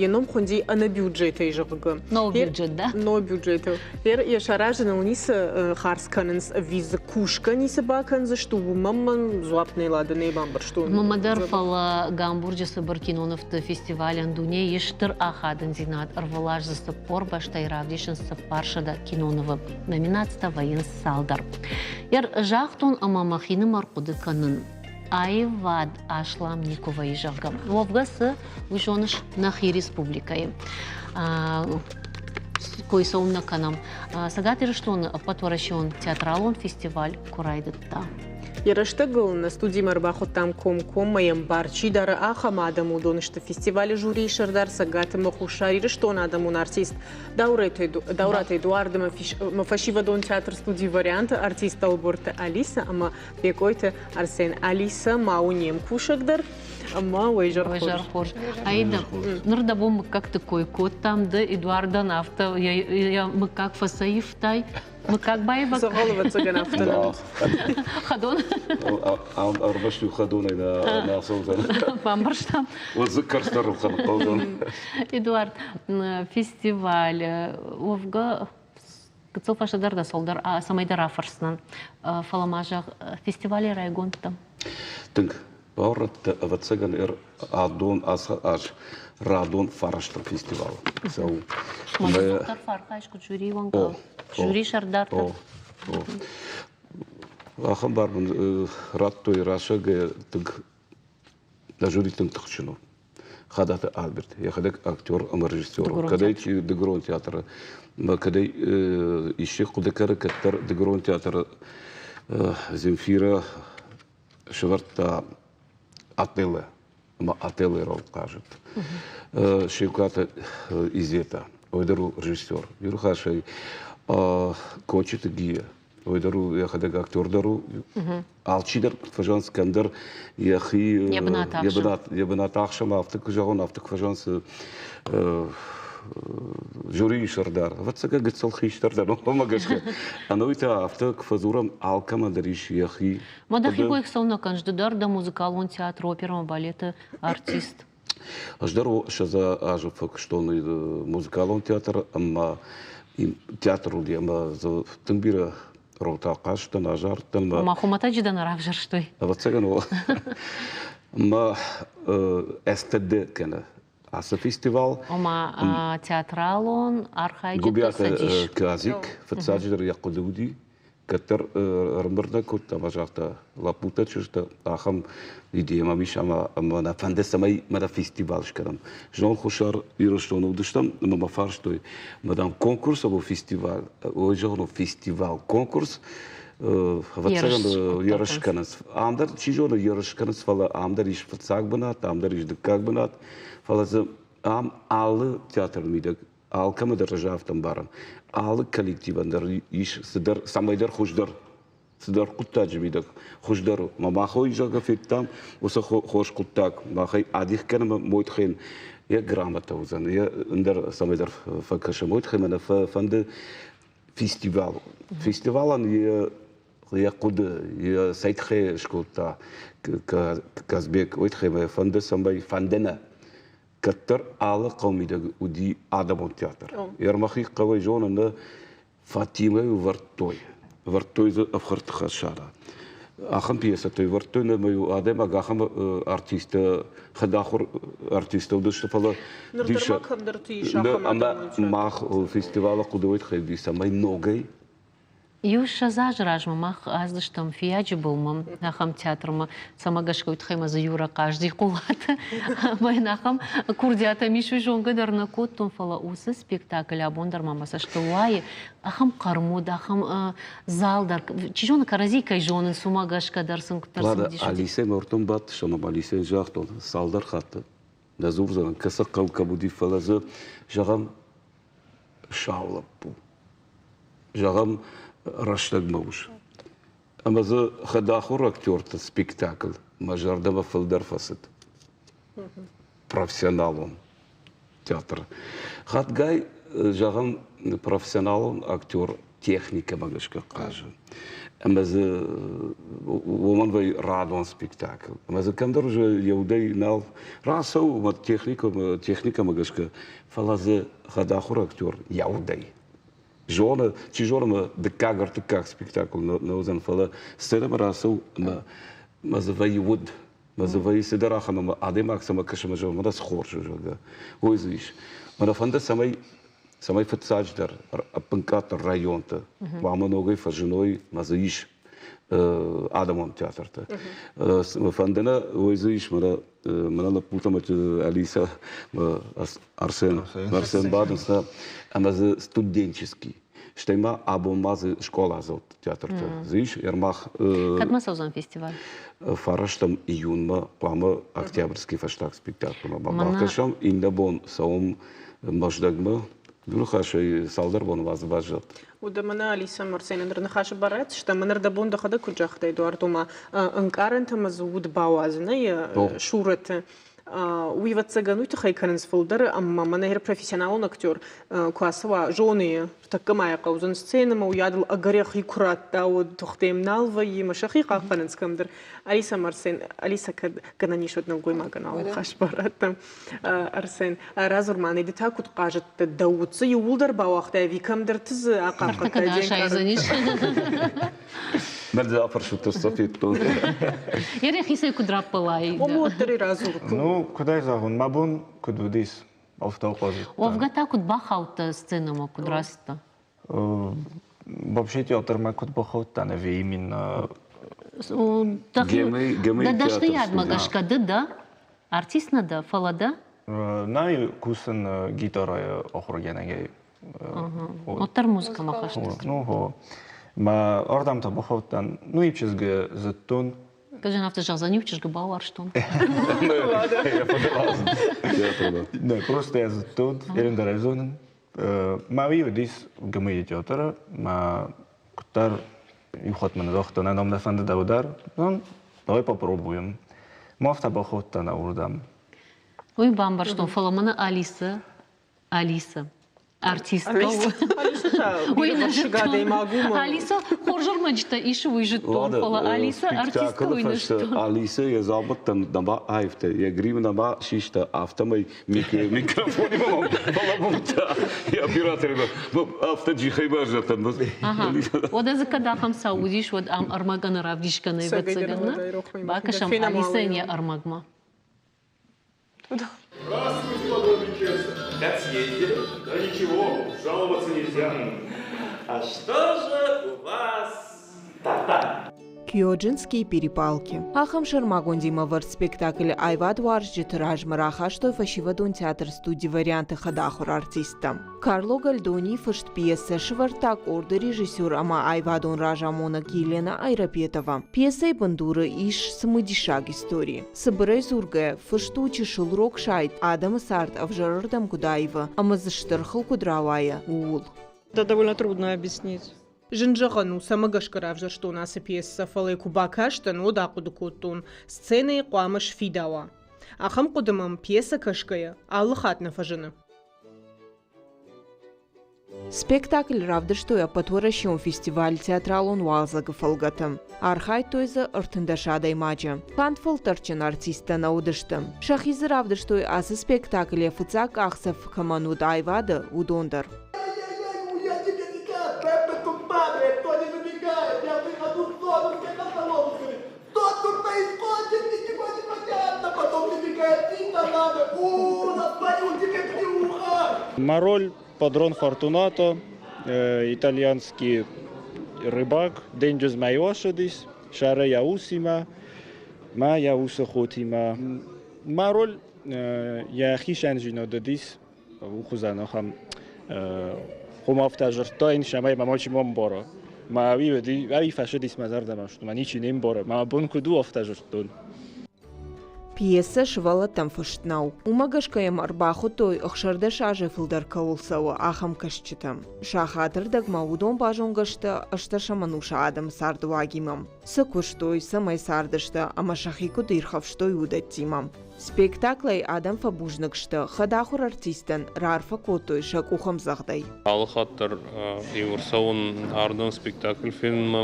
Йӕ ном хуынди ӕнӕ бюджетӕй, зӕгъгӕ. No бюджет, да? No бюджет. Йӕ саразыныл ницы хардз кӕнынц, ӕви дзы кусгӕ ницы бакӕндзысты, уымӕн мӕн дзуапп нӕ Лада нӕ бамбӕрстон. Мӕ дӕр, фӕлӕ Гамбурджы цыбыр кинонывты фестивалӕн дунейы стыр ахадындзинад ӕрвылаз дзы 40 бӕстӕйы равдисынц 400 кинонывы. Номинацитӕ вӕййынц цалдӕр. Загътон ӕмӕ мӕхинымӕр хъуыды кӕнын. Аивад аслам никуы вӕййы, зӕгъгӕ. Уӕвгӕ цы, уый зоныс нӕхи республикӕйы. Кой цӕуын нӕ кӕнӕм. Цӕгат Ирыстоны ӕппӕтуӕрӕсеон театралон фестиваль куы райдыдта. Йӕ рӕстӕгыл нӕ студимӕ ӕрбахуыдтам комкоммӕ йӕм бар чи дары, ахӕм адӕм. Уыдон сты фестивалы жюрийы сӕрдар Цӕгат ӕмӕ Хуссар Ирыстоны адӕмон артист Даураты Эдуард ӕмӕ фӕсивӕдон театр студи «Варианты» артист Ӕлборты Алиса ӕмӕ Бекъойты Арсен. Алиса ма у не мкусӕг дӕр ӕмӕ уӕ изӕр хорз. Аида, ныр дӕ бон мыггӕгты кой кодтам, ды Эдуардӕн афтӕ йӕ мыггаг фӕцӕйивтай. Мыггаг баивӕг. Дзӕгъӕлы ӕвӕццӕгӕн афтӕ нӕ уыд. Хӕдон. Ӕрмӕст иу хӕдонӕй нӕ ацӕудзӕн. Бамбӕрстам. Уӕд дзы кӕрцдӕр хъӕудзӕн. Эдуард, фестиваль уӕвгӕ гыццыл фӕстӕдӕр дӕ цӕуылдӕр цӕмӕйдӕр афӕрсдзынӕн. Фӕлӕ ма зӕгъ, фестивалы райгонд дӕ? Тынг. Баурӕдта, ӕвӕццӕгӕн, адон ацы аз радон фарастыл фестивал цӕуы. Доктор Фархайс куыд жюри уӕнг, жюри сӕрдар. Ахӕм бар мын радтой расӕг тынг, нӕ жюри тынг тыхджын у. Хадаты Альберт, йӕхӕдӕг актер ӕмӕ режиссер. Кӕдӕй чи Дыгурон театры, кӕдӕй исчи хъуыды кӕны, кӕддӕр Дыгурон театры Земфира сӕвӕрдта Отелло ӕмӕ Отеллойы роль хъазыд. Шевкаты Изета, уый дӕр у режиссер. Иу ныхасӕй, Кочиты Гия, уый дӕр у йӕхӕдӕг актер дӕр у. Алчидӕр фӕзӕгъынц кӕмдӕр йӕхи йӕ бынат ахсӕм, афтӕ куы зӕгъон, афтӕ куы фӕзӕгъынц жюрийы сӕрдар, ӕвӕццӕгӕн гыццыл хистӕр дӕр, уымӕ гӕсгӕ. Ӕнӕуый та афтӕ куы фӕдзурӕм, алкӕмӕн дӕр ис йӕхи. Ма дӕхи кой хцау нӕ кӕныс, ды дӕр дӕ музыкалон театр, оперӕ балеты артист. Ӕз дӕр 20 азы фӕкуыстон музыкалон театр ӕмӕ театр уыди ӕмӕ дзы тынг бирӕ ролтӕ хъазтӕн, азардтӕн. Ома хуымӕтӕджы дӕ нӕ равзӕрстой? Ӕвӕццӕгӕн, о. Мӕ СТД кӕнӕ ацы фестивал. Ома театралон архайджыты Гуыбиаты Казик фыццаджыдӕр йӕ хъуыды уыди, кӕддӕр ӕрӕмбырд кодта ӕмӕ загъта, лӕппутӕ, чызджытӕ, ахӕм идея мӕм ис ӕмӕ ӕмӕ нӕ фӕнды, цӕмӕй мӕнӕ фестивал скӕнӕм. Знон Хуссар Ирыстоны уыдыстӕм ӕмӕ мӕ фарстой, мадам, конкурс ӕмӕ фестиваль, ой, зӕгъын, фестивал, конкурс, ӕвӕццӕгӕн, ерыс кӕнынц. Ам дӕр, чи зоны, ерыс кӕнынц, фӕлӕ ам дӕр ис фыццаг бынат, ам дӕр ис дыккаг бынат, фӕлӕ дзы ам алы театры мидӕг алкӕмӕ дӕр ӕз афтӕ ӕмбарын, алы коллективӕн дӕр ис цыдӕр, цӕмӕйдӕр хуыздӕр, цыдӕр хъуыддаджы мидӕг хуыздӕр у. Мӕ махой, зӕгъгӕ, федтам уыцы хорз хъуыддаг, махӕй адих кӕнӕм Мойтхен, йӕ грамотӕ уыдзӕн, йӕ ӕндӕр цӕмӕйдӕр фӕкӕсӕм. Мойтхен мӕ нӕ фӕнды фестивал. Фестивалӕн йӕ йӕ хъуыды, йӕ цӕй тыххӕй скодта Казбек, уый тыххӕй мӕ фӕнды, цӕмӕй фӕнды нӕ кӕддӕр алы хъӕуы мидӕг уыди адӕмон театр. Ермахи хъӕуӕй зонын нӕ Фатимӕйы вӕрдтой. Вӕрдтой дзы ӕфхӕрдты хӕссара. Ахӕм пьесӕтӕ вӕрдтой нӕ иу адӕймаг ахӕм артисттӕ, хӕдахуыр артисттӕ уыдысты, фӕлӕ Ныр дӕр ма кӕмдӕрты ис ахӕм ӕмӕ мах фестивалы хъуыды уый тыххӕй уыди, цӕмӕй ногӕй Иу 20 азы размӕ мах аздыстӕм Фийаджы былмӕ, ахӕм театрмӕ, цӕмӕ гӕсгӕ уый тыххӕй ма дзы Юра хъазти Хъулаты. Ӕмӕ йын ахӕм курдиатӕм ис, уый зонгӕ дӕр нӕ кодтон, фӕлӕ уыцы спектакль абон дӕр ма мӕ цӕстыл уайы. Ахӕм хъӕрмуд, ахӕм зал дӕр, чи зоны, кӕрӕдзи кӕй зонынц, уымӕ гӕсгӕ дӕр сын куыддӕр цымыдис. Алисӕ мӕрдтон бадтыстӕм ӕмӕ Алисӕйӕн загътон цалдӕр хатты, нӕ дзурдзӕнӕн, кӕцы хъӕу кӕм уыди, фӕлӕ дзы, зӕгъӕм, сау лӕппу. Зӕгъӕм, рӕстӕгмӕ ус. Ӕмӕ дзы хӕдахуыр актерты спектакль мӕ зӕрдӕмӕ фылдӕр фӕцыд. Профессионалон театр. Хатгай, зӕгъӕм, профессионалон актер техникӕмӕ гӕсгӕ хъазы. Ӕмӕ дзы уымӕн вӕййы радон спектакль. Ӕмӕ дзы кӕмдӕр уже йӕ удӕй нал рацӕуы уымӕ техникӕмӕ гӕсгӕ, фӕлӕ дзы хӕдахуыр актер йӕ удӕй. Зоны, чи зоны, мӕ дыккаг, ӕртыккаг спектакль нӕ уыдзӕн, фӕлӕ сценӕмӕ рацӕуы ӕмӕ мӕ дзы вӕййы уд, мӕ дзы вӕййы цыдӕр ахӕм, ӕмӕ адӕймаг цӕмӕ кӕсы, ӕмӕ зӕгъы, мӕнӕ цы хорз у, зӕгъгӕ, уый дзы ис. Мӕнӕ фӕнды, цӕмӕй цӕмӕй фыццаджыдӕр ӕппынкъаддӕр районты хъуамӕ ногӕй фӕзыной, мӕ дзы ис адӕмон театртӕ. Фӕнды нӕ, уый дзы ис мӕнӕ мӕнӕ лӕппутӕ Алиса, Арсен, Арсен бадынц ӕмӕ дзы студенческий. Стӕй ма абон ма дзы скъоладзауты театртӕ дзы ис. Ермах Кӕдмӕ цӕудзӕн фестиваль? Фарӕстӕм июнмӕ хъуамӕ Октябрьский фӕстаг спектаклмӕ бакӕсӕм. Иннӕ бон цӕуӕм Мӕздӕгмӕ. Ныхасӕй цалдӕр боны ма дзы баззад. Уӕдӕ мӕнӕ Алиса Марсенӕ ныр ныхасы бар ратдзыстӕм. Ныр дӕ бон дӕхӕдӕг куыд загътай, Эдуард, ома ӕнкъарӕнтӕ ӕмӕ дзы уд бауадзын йӕ сурӕты. Уый, ӕвӕццӕгӕн, уый тыххӕй кӕнынц фылдӕр, ӕмӕ мӕнӕ йӕ профессионалон актер куы ацӕуа, зоны йӕ, тӕккӕ ма йӕ хъӕудзӕн сценӕмӕ, уыйадыл ӕгӕр йӕхи куы радта, уӕд тыхтӕм нал вӕййы, ӕмӕ сӕхи хъахъхъӕнынц кӕмдӕр. Алиса Марсен, Алиса кӕд гӕнӕн ис, уӕд нӕлгоймагӕн алы ныхас бар радта. Арсен, радзур ма, ды та куыд хъазыдтӕ, дӕ уд дзы иууылдӕр бауагътай ӕви кӕмдӕрты дзы ахъахъхъӕдтай де нкъарӕнтӕ? Мӕн дзы афӕрсут, ӕз федтон. Йӕ куыд раппӕлай? Уӕддӕр радзур. Ну, куыд ӕй зӕгъон, мӕ бон куыд уыдис, афтӕ хъазыдтӕн. Уӕвгӕ та куыд бахаудтӕ сценӕмӕ, куыд рацыдтӕ? Вообще театрмӕ куыд бахаудтӕн ӕви именно Дӕ дӕсныйадмӕ гӕсгӕ ды дӕ? Артист нӕ дӕ, фӕлӕ дӕ? Нӕ кусын гитарайы ахуыргӕнӕгӕй. Уӕддӕр музыкӕмӕ хӕстӕг. Ну, хо. Мӕ ардӕм та бахаудтӕн, ну, иу чызгы зыдтон. Кӕжен афтӕ зӕгъдзӕн, иу чызгы бауарзтон. Не, просто я зыдтон, ерын дӕр зонын. Мӕ уый уыдис ГМИ театры, мӕ куыддӕр иу хатт мын загъта, нӕ нам нӕ фӕнды дӕу дӕр, ну, давай попробуем. Ма афтӕ бахаудтӕн уырдӕм. Уый бамбӕрстон, фӕлӕ мӕнӕ Алиса, Алиса, артисткӕ у. Уый нӕ зыдтон. Алиса хорз ӕрмӕджытӕ исы, уый зыдтон, фӕлӕ Алиса артисткӕ уый нӕ зыдтон. Алиса йӕ дзаумӕттӕн нӕма аивта, йӕ грим нӕма систа, афтӕмӕй микрофонимӕ фӕлӕбурдта йӕ операторимӕ. Афтӕ джихӕй баззадтӕн. Уӕдӕ дзы кӕд ахӕм цау уыдис, уӕд ам ӕрмӕг ӕнӕравдисгӕ нӕй, ӕвӕццӕгӕн, нӕ? Бакӕсӕм Алисӕйӕн йӕ ӕрмӕгмӕ. Здравствуйте, молодой Винченцо. Как съездили? Да ничего, жаловаться нельзя. А что же у вас тата? Кьоджинские перепалки. Ахӕм сӕрмагондимӕ вӕрд спектакль аивадуарзджыты размӕ рахастой фӕсивӕдон театр студи «Варианты» хӕдахуыр артисттӕ. Карло Гальдонийы фыст пьесӕ сывӕрдта къорды режиссер ӕмӕ аивадон разамонӕг Елена Айрапетова. Пьесӕйы бындуры ис цымыдисаг истори. Цыбырӕй дзургӕ, фыст у чысыл рог сайд, адӕмы цард ӕвзӕрырдӕм куыд аивы ӕмӕ дзы стыр хыл куыд рауайы, ууыл. Это довольно трудно объяснить. Зын зӕгъӕн у, цӕмӕ гӕсгӕ равзӕрстон ацы пьесӕ, фӕлӕ куы бакастӕн, уӕд ахъуыды кодтон, сценӕйы хъуамӕ сфидауа. Ахӕм хъуыды мӕм, пьесӕ кӕсгӕйӕ, алы хатт нӕ фӕзыны. Спектакль равдыстой ӕппӕтуӕрӕсеон фестиваль «Театралон уалдзӕг-ы фӕлгӕты. Архайдтой дзы 13 адӕймаджы. Канд фӕлтӕрдджын артисттӕ нӕ уыдысты. Сӕхи дзы равдыстой ацы спектакль йӕ фыццаг къахдзӕф кӕмӕн уыд аивады, уыдон дӕр. Мороль, Падрон Фортунато, итальянский рыбак, денджызмӕ ацыдис, сӕры йӕ усимӕ, мӕ йӕ усы хотимӕ. Мӕ роль йӕхи сӕнзинад уыдис, хуызӕн ахӕм Хъуамӕ афтӕ дзырдтаин, цӕмӕй мӕ мачи ма мбара. Мӕ ӕви фӕцыдис мӕ зӕрдӕмӕ, мӕ ничи не мбары. Мӕ бон куыд у, афтӕ дзырдтон. Пьесӕ сывӕллӕттӕм фыст нӕу. Уымӕ гӕсгӕ йӕм ӕрбахуыдтой, 16 азӕй фылдӕр кӕуыл цӕуы, ахӕм кӕсджытӕ. Сахаты рдӕгмӕ уыдон базонгӕ сты ӕстӕсӕм ӕнусы адӕмы цардыуагимӕ. Цы куыстой, цӕмӕй цардысты ӕмӕ сӕхи куыд ирхӕфстой, уыдӕттимӕ. Спектаклӕй адӕм фӕбузныг сты, хӕдахуыр артисттӕн раарфӕ кодтой сӕ къухӕмдзӕгъдӕй. Алы хатт дӕр иу ӕрцӕуын ардӕм спектакль фенынмӕ,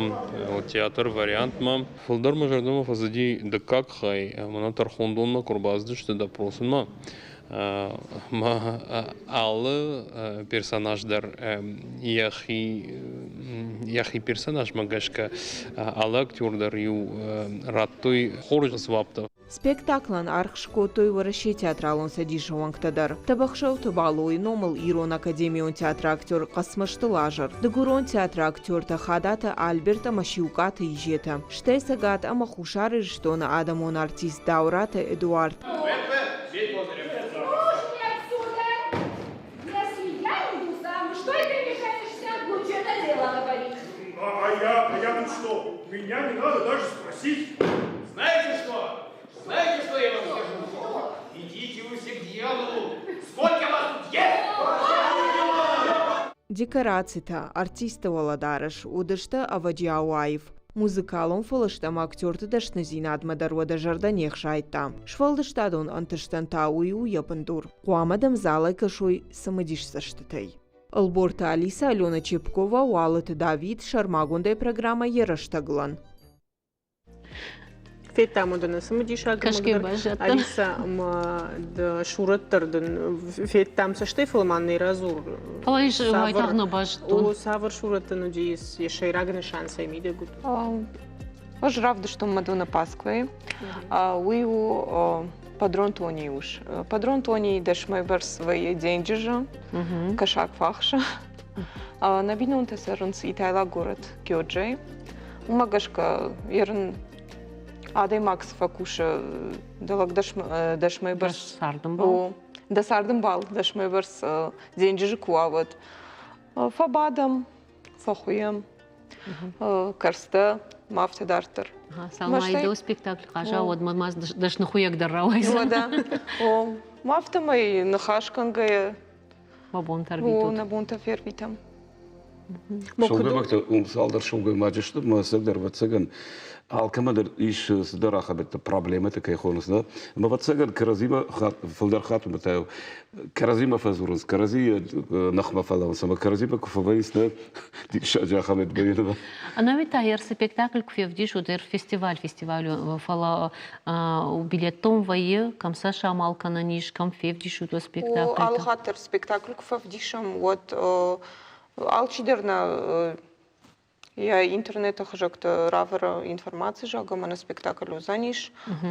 театр вариантмӕ. Фылдӕр мӕ зӕрдӕмӕ фӕцыди дыккаг хай, мӕнӕ тӕрхондонмӕ куы ӕрбацыдысты допросынмӕ, мӕ алы персонаж дӕр йӕхи йӕхи персонажмӕ гӕсгӕ алы актер дӕр иу радтой хорз дзуапптӕ. Спектаклӕн аргъ скодтой Уӕрӕсейы театралон цӕдисы уӕнгтӕ дӕр. Тӕбӕхсӕуты Балойы номыл Ирон академион театры актер Хъӕцмӕзты Лазар, Дыгурон театры актертӕ Хадаты Альберт ӕмӕ Сиукъаты Изетӕ, стӕй Цӕгат ӕмӕ Хуссар Ирыстоны адӕмон артист Дауыраты Эдуард. А я, а я тут что? Меня не надо даже спросить. Знаете что? Знаете, что я вам скажу? Что? Идите вы все к дьяволу! Сколько вас тут есть? Декорацитӕ, артисты уӕлӕдарӕс уыдысты ӕвӕджиау аив. Музыкалон фӕлыст ӕмӕ актерты дӕсныдзинадмӕ дӕр уӕдӕ зӕрдӕ не хсайдта. Сфӕлдыстадон ӕнтыстӕн та уый у йӕ бындур. Хъуамӕ дӕм залӕй кӕсой цымыдис цӕстытӕй. Ӕлборты Алиса, Алена Чепкова, Уалыты Давид, сӕрмагондӕй программӕ «Йӕ рӕстӕгылӕн». Федтам уыдоны цымыдисаг Алиса ӕмӕ сурӕт дӕр дын федтам цӕстӕй, фӕлӕ ма нӕ радзур. Фӕлӕ ис уайтагъд нӕ базыдтон. О, цавӕр сурӕт дын уыди йӕ сӕйраг нысан цӕй мидӕг уыд? Ӕз равдыстон Мадонна Пасквайы. Уый у Падрон Тонийы ус. Падрон Тонийы дӕсмӕй бӕрц вӕййы денджызы, кӕсаг фахсы. Нӕ бинонтӕ цӕрынц итайлаг горӕт Кёджайы. Уымӕ гӕсгӕ ерын адӕймаг цы фӕкусы дӕлӕг дӕсмӕй бӕрц. Цардӕмбал. Дӕ цардӕмбал дӕсмӕ бӕрц денджызы куы уа, уӕд фӕбадӕм, фӕхуыйӕм, кӕрцтӕ, ма афтӕ дарддӕр. Цалынмӕ спектакль хъаза, уӕдмӕ ма дӕсны хуыйӕг дӕр рауайдзӕн. Уӕдӕ, о, ма афтӕмӕй ныхас кӕнгӕйӕ Мӕ бонтӕ ӕрвитут. О, нӕ бонтӕ фервитӕм. Сылгоймӕгтӕ уым цалдӕр сылгоймаджы сты, мӕ ӕцӕгдӕр, ӕвӕццӕгӕн, алкӕмӕ дӕр ис цыдӕр ахӕмӕттӕ, проблемӕтӕ кӕй хонынц, нӕ? Ӕмӕ ӕвӕццӕгӕн, кӕрӕдзимӕ фылдӕр хатт кӕрӕдзимӕ фӕдзурынц, кӕрӕдзийы ныхмӕ фӕлӕууынц ӕмӕ кӕрӕдзимӕ куы фӕвӕййынц, нӕ, диссаджы ахӕмӕт бӕййы. Ӕнӕуи та ӕр спектакль куы февдисут, ӕр фестиваль фестиваль, фӕлӕ билеттон вӕййы, кӕм сӕ самал кӕнӕн ис, кӕм февдисут уӕ спектакльтӕ? Алы хатт дӕр спектакль куы фӕвдисӕм, уӕд алчидӕр нӕ йӕ интернеты хызӕгты равӕры информаци, зӕгъгӕ, мӕнӕ спектакль уыдзӕнис,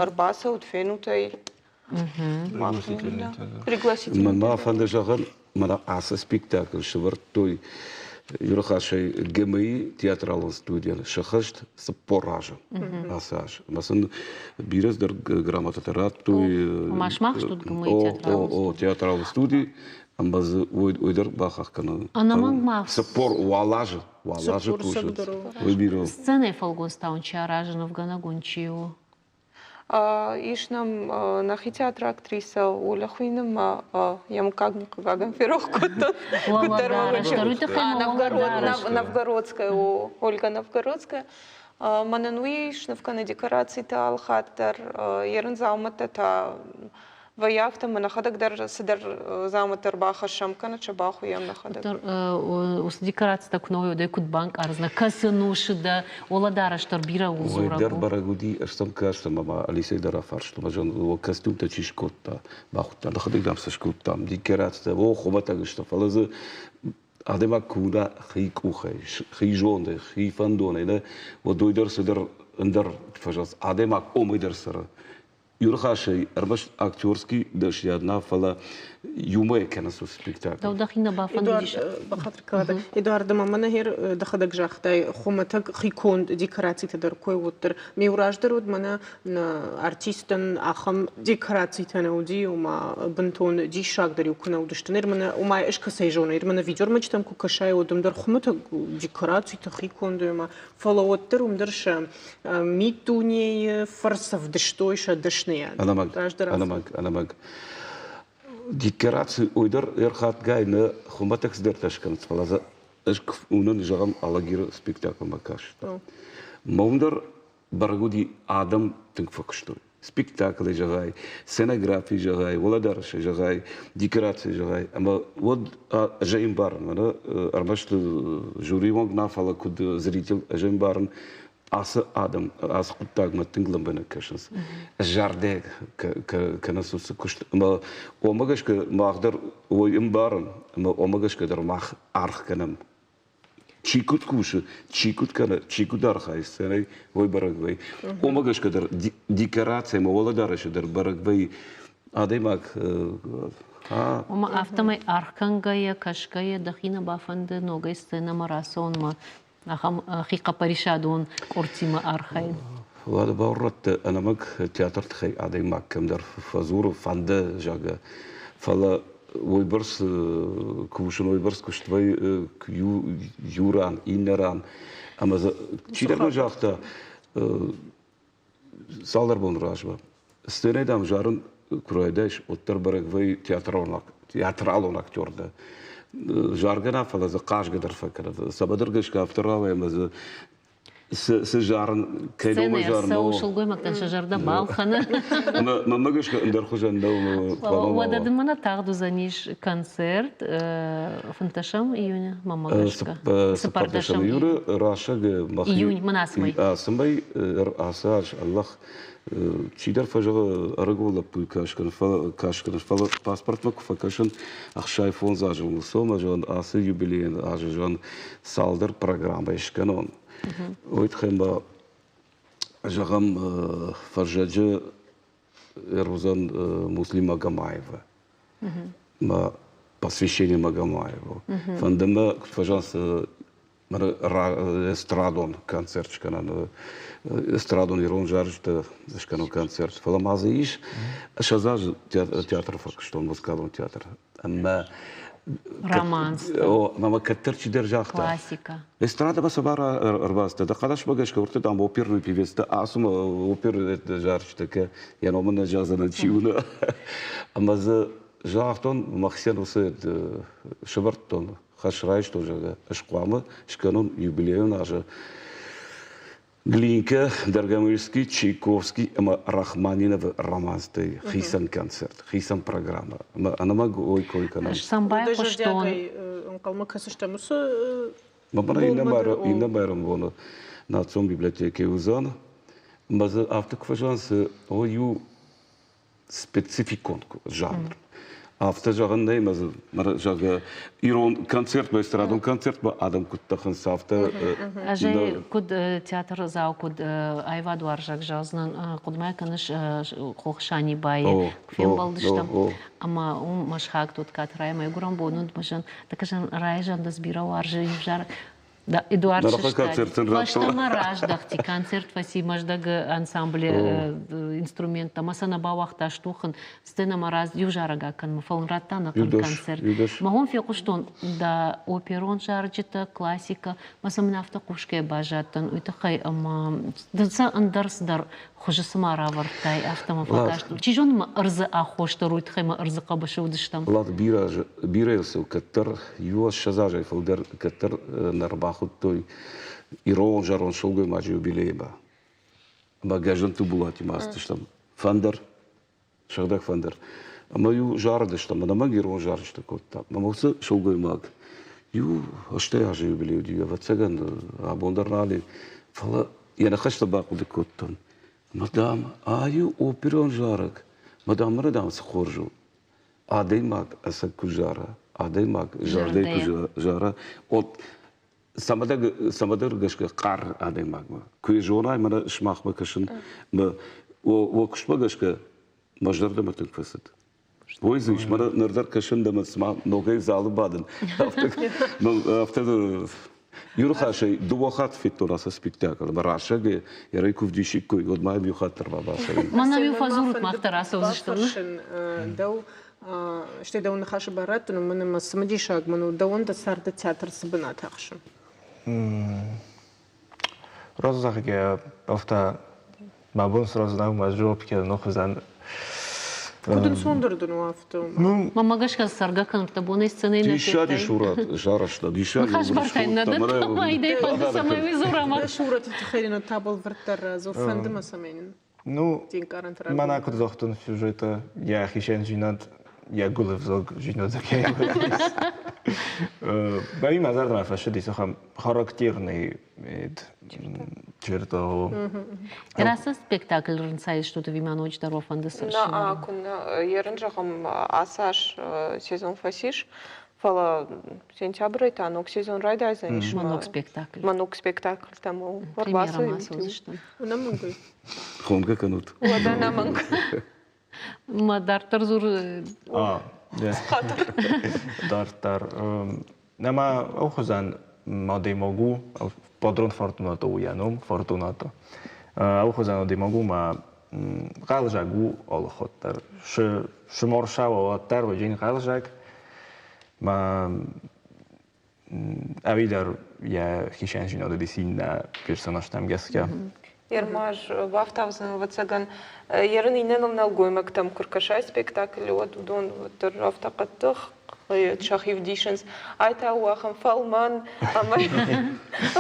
ӕрбацӕут, фенут ӕй. Пригласительный. Мӕн фӕнды зӕгъын, мӕнӕ ацы спектакль сӕвӕрдтой Юрыхасӕй ГМИ театралон студийӕн сӕххӕст 40 азы ацы аз. Ӕмӕ сын бирӕ цыдӕр грамотатӕ радтой. Ма сымах стут ГМИ театралон О, театралон студи. Ӕмӕ дзы уый дӕр бахахх кӕнын. Ӕнӕмӕнг ма 40 уал азы уал азы кусынц. Уый бирӕ у. Сценӕйы фӕлгонцтӕ уын чи аразы, нывгӕнӕг уын чи у? Ис нӕм нӕхи театры актрисӕ Оля хуыйны мӕ йӕ мыггаг хъыгагӕн ферох кодтон. Новгородская, о, Ольга Новгородская. Мӕнӕн уый сныв кӕны декорацитӕ алхатт дӕр, ерын дзаумӕттӕ та вӕййы афтӕ, ӕмӕ нӕхӕдӕг дӕр цыдӕр дзаумӕттӕ ӕрбахӕссӕм кӕнӕ сӕ бахуыйӕм нӕхӕдӕг. Уыцы декорацитӕ куы нӕ уой, уӕд куыд банкъардзынӕ? Кӕцы нусы дӕ уӕлӕдарӕс дӕр бирӕ у дзурӕг Уый дӕр бӕрӕг уыди, ӕз сӕм кастӕн ӕмӕ Алисӕй дӕр афарстон, ӕз костюмтӕ чи скодта, бахуыдта, нӕхӕдӕг дам сӕ скодтам, декорацитӕ, о, хуымӕтӕг сты, фӕлӕ дзы адӕймаг куы уына хи къухӕй, хи зондӕй, хи фӕндонӕй, нӕ, уӕд уый дӕр цыдӕр ӕндӕр фӕзӕгъынц, адӕймаг омӕй дӕр цӕры. Иу ныхасӕй, ӕрмӕст актерский дӕсныйад нӕ, фӕлӕ иумӕ кӕнынц уыцы спектакль. Дӕу дӕхи нӕ бафӕндыдис? Бахатыр кӕнӕд. Эдуард, ӕмӕ мӕнӕ гъер дӕхӕдӕг загътай, хуымӕтӕг хиконд декорацитӕ дӕр кой уӕддӕр. Ме раздӕр уыд мӕнӕ артисттӕн ахӕм декорацитӕ нӕ уыди, ома бынтон диссаг дӕр-иу куы нӕ уыдысты. Ныр мӕнӕ, ома ӕз кӕцӕй зонын, ныр мӕнӕ видеормӕджытӕм куы кӕсай, уӕд уым дӕр хуымӕтӕг декорацитӕ хиконд, ома фӕлӕ уӕддӕр уым дӕр сӕ миддунейы фӕрцы ӕвдыстой сӕ дӕсныйад. Ӕнӕмӕнг, ӕнӕмӕнг, ӕнӕмӕнг. Декораци уый дӕр ӕрхатгай нӕ хуымӕтӕг цыдӕртӕ скӕнынц, фӕлӕ дзы ӕз уынын, зӕгъӕм, Алагиры спектаклмӕ кастӕн. Мӕ уым дӕр бӕрӕг уыди, адӕм тынг фӕкуыстой. Спектаклы зӕгъай, сценографи зӕгъай, уӕлӕдарӕсы зӕгъай, декораци зӕгъай. Ӕмӕ уӕд ӕз ӕмбарын, мӕнӕ ӕрмӕст жюри онг нӕ, фӕлӕ куыд зритель ӕз ӕмбарын, ацы адӕм ацы хъуыддагмӕ тынг лӕмбынӕг кӕсынц, зӕрдӕ кӕнынц уыцы куыст. Ӕмӕ уымӕ гӕсгӕ мах дӕр уый ӕмбарӕм, ӕмӕ уымӕ гӕсгӕ дӕр мах аргъ кӕнӕм чи куыд кусы, чи куыд кӕны, чи куыд архайы сценӕй, уый бӕрӕг вӕййы. Уымӕ гӕсгӕ дӕр декораци ӕмӕ уӕлӕдарӕсы дӕр бӕрӕг вӕййы адӕймаг. Ома афтӕмӕй аргъ кӕнгӕйӕ, кӕсгӕйӕ дӕхи нӕ бафӕнды ногӕй сценӕмӕ рацӕуынмӕ, ахӕм хихъӕппӕрисадон къордтимӕ архайын? Уӕдӕ баурӕдты ӕнӕмӕнг театры тыххӕй адӕймаг кӕмдӕр фӕдзуры, фӕнды, зӕгъгӕ. Фӕлӕ уыйбӕрц кусын, уыйбӕрц куыст вӕййы иу ран, иннӕ ран. Ӕмӕ дзы чидӕр мын загъта цалдӕр боны размӕ, сценӕйы, дам, зарын куы райдайыс, уӕддӕр бӕрӕг вӕййы театралон актер дӕ. Заргӕ нӕ, фӕлӕ дзы хъазгӕ дӕр фӕкӕны. Цӕмӕдӕр гӕсгӕ афтӕ рауайы, ӕмӕ дзы цы зарын, кӕй номӕй зарын. Сценӕйы сылгоймӕгтӕн сӕ зӕрдӕ балхӕны. Мӕнмӕ гӕсгӕ ӕндӕр хуызӕн нӕу. Уӕдӕ дын мӕнӕ тагъд уыдзӕнис концерт 15 июня, мӕнмӕ гӕсгӕ. 14 июны расӕг Июнь, мын ацы мӕй. Ацы мӕй, ацы аз, ӕллӕх, чидӕр фӕзӕгъы ӕрыгон лӕппуйы каскӕн, фӕлӕ паспортмӕ куы фӕкӕсын, 65 азы мыл сомӕ, зӕгъын, ацы юбилейӕн азы, зӕгъын, цалдӕр программӕйы скӕнон. Уый тыххӕй ма, зӕгъӕм, фӕззӕджы ӕруыдзӕн Муслим Магомаева. Мӕ посвящение Магомаеву. Фӕнды мӕ, куыд фӕзӕгъынц, Эстрадон концерт скӕнӕн, эстрадон ирон зарджытӕ скӕнӕн концерт. Фӕлӕ ма дзы ис, 20 азы театры фӕкуыстон, музыкалон театр. Ӕмӕ Романс. Ӕмӕ кӕддӕр чидӕр загъта. Классика. Эстрадӕмӕ цы бар ӕрбацыдтӕ, дӕ хъӕлӕсмӕ гӕсгӕ уырты дам оперный певецтӕ ацы оперы зарджытӕ кӕ йӕ номы нӕ зӕгъдзӕнӕн чи у Ӕмӕ дзы загътон, махсӕн уыцы сӕвӕрдтон, хӕс райстон, зӕгъгӕ, ӕз хъуамӕ скӕнон юбилейон азы Глинка, Доргомышский, Чайковский ӕмӕ Рахманиновы романстӕй хицӕн концерт, хицӕн программӕ. Ӕмӕ ӕнӕмӕнг ой кой кӕнӕм. Сӕм байхъуыстон. Ӕнхъӕлмӕ кӕсыстӕм уыцы Мӕнӕ иннӕ майрӕмбоны национ библиотекӕйы уыдзӕн. Ӕмӕ дзы афтӕ куы фӕзӕгъынц, о, иу спецификон жанр. Афтӕ зӕгъын нӕй, мӕ зӕгъгӕ, ирон концертмӕ, эстрадон концертмӕ адӕм куыд тӕхынц, афтӕ. Ӕз ӕй куыд театрдзау, куыд аивадуарзӕг зӕгъдзынӕн, хъуыдымӕ кӕныс Хох Санибайы фембӕлдыстӕм, ӕмӕ уым мӕсхаг Тоткаты Райӕ мӕгуырӕн бон уыд, мӕ зӕн райзӕн дӕс бирӕ уарзы иу зарӕг. Да, Эдуард сыстади. Фӕстӕмӕ раздӕхти, концерт фӕци Мӕздӕгы ансамблы инструменттӕ, мӕ сӕ нӕ бауагъта стухын, сценӕмӕ раз иу зарӕг акӕнынмӕ, фӕлӕ ын радта ӕнӕхъӕн концерт. Мӕ уым фехъуыстон да оперон зарджытӕ, классикӕ, мӕ сӕ мын афтӕ хъусгӕ баззадтӕн, уый тыххӕй ӕмӕ сӕ ӕндӕр цыдӕр хуызы цыма равӕрдтай, афтӕ мӕ фӕкаст. Чи зоны мӕ ӕрдзы аххос дӕр уый тыххӕй мӕ ӕрдзы хъӕбысы уыдыстӕм. Лад бирӕ, бирӕ сыл кӕддӕр иу 20 азӕй фылдӕр кӕддӕр нӕ ӕрбахуыдтой ирон зӕронд сылгоймаджы юбилеймӕ. Ӕмӕ Гӕздӕнты Булатимӕ ацыдыстӕм. Фӕндыр, сыгъдӕг фӕндыр. Ӕмӕ-иу зарыдыстӕм, ӕнӕмӕнг ирон зарджытӕ кодтам. Ӕмӕ уыцы сылгоймаг иу 80 азы юбилей уыди, ӕвӕццӕгӕн, абон дӕр нал и. Фӕлӕ йӕ ныхӕстӕ бахъуыды кодтон. Мадам, ай у оперон зарӕг. Мадам, мӕнӕ дам цы хорз у. Адӕймаг ӕцӕг куы зара, адӕймаг зӕрдӕй куы зара, от цӕмӕдӕр гӕсгӕ хъӕр адӕймагмӕ. Куы йӕ зонай, мӕнӕ сымахмӕ кӕсын, мӕ уӕ куыстмӕ гӕсгӕ мӕ зӕрдӕмӕ тынг фӕцыд. Ой, ис, мӕнӕ ныр дӕр кӕсын дӕ мӕ цыма ногӕй залы бадын. Афтӕ иу ныхасӕй дыууӕ хатт федтон ацы спектакль. Ӕмӕ расӕг йӕ куы вдисиккой, уӕд ма йӕм иу хатт дӕр ма бацӕуин. Мӕнӕ-иу фӕдзурут, мах дӕр ацӕудзыстӕм. Дӕу стӕй дӕу ныхасы бар раттын, уымӕн ӕмӕ цымыдисаг мын у, дӕуӕн дӕ царды театр цы бынат ахсы? Раст зӕгъгӕ, афтӕ мӕ бон сразу нӕу мӕ жопке нохуызӕн. Куыд ӕнцондӕр дын у афтӕ? Мӕнмӕ гӕсгӕ цӕргӕ кӕнӕм бонӕй сценӕйы нӕ Диссаджы сурӕт сарӕзта, диссаджы Ныхас бартӕй нӕ дӕттам, айдӕй фӕнды, цӕмӕй уый дзурӕм. Сурӕты тыххӕй нын та бӕлвырддӕр радзур, фӕнды мӕ цӕмӕй нын Ну, мӕнӕ куыд загътон сюжеты, йӕ хицӕндзинад, йӕ гуылывзаг зинад кӕй Бӕри мӕ зӕрдӕмӕ фӕцыдис ахӕм характерный черта. Рацы спектакль рынцайыстут ӕви ма ноджыдӕр уӕ фӕнды цы На, куыннӕ, ерын зӕгъӕм, ацы аз сезон фӕцис, фӕлӕ сентябрӕй та ног сезон райдайдзӕнис. Мӕ ног спектакль. Мӕ ног спектакльтӕм ӕрбацӕуын. Ӕнӕмӕнг. Хонгӕ кӕнут. Уӕдӕ ӕнӕмӕнг. Ма дарддӕр дзур. Дарддӕр. Нӕма ӕхузӕн адӕймаг у, Падрон Фортунато у йӕ ном, Фортунато. Ӕхузӕн адӕймаг у ма хъӕлзӕг у алыхатт дӕр. Сыморсау уӕддӕр уыджын хъӕлзӕг. Ма ӕви дӕр йӕ хицӕндзинад уыдис иннӕ персонажтӕм гӕсгӕ. Ермаз бафтаудзӕн, ӕвӕццӕгӕн, ерын иннӕ нӕлгоймӕгтӕм куы ркӕсай спектаклы, уӕд уыдон уӕддӕр афтӕ хъӕддых сӕхи вдисынц. Ай та у ахӕм фӕлмӕн ӕмӕ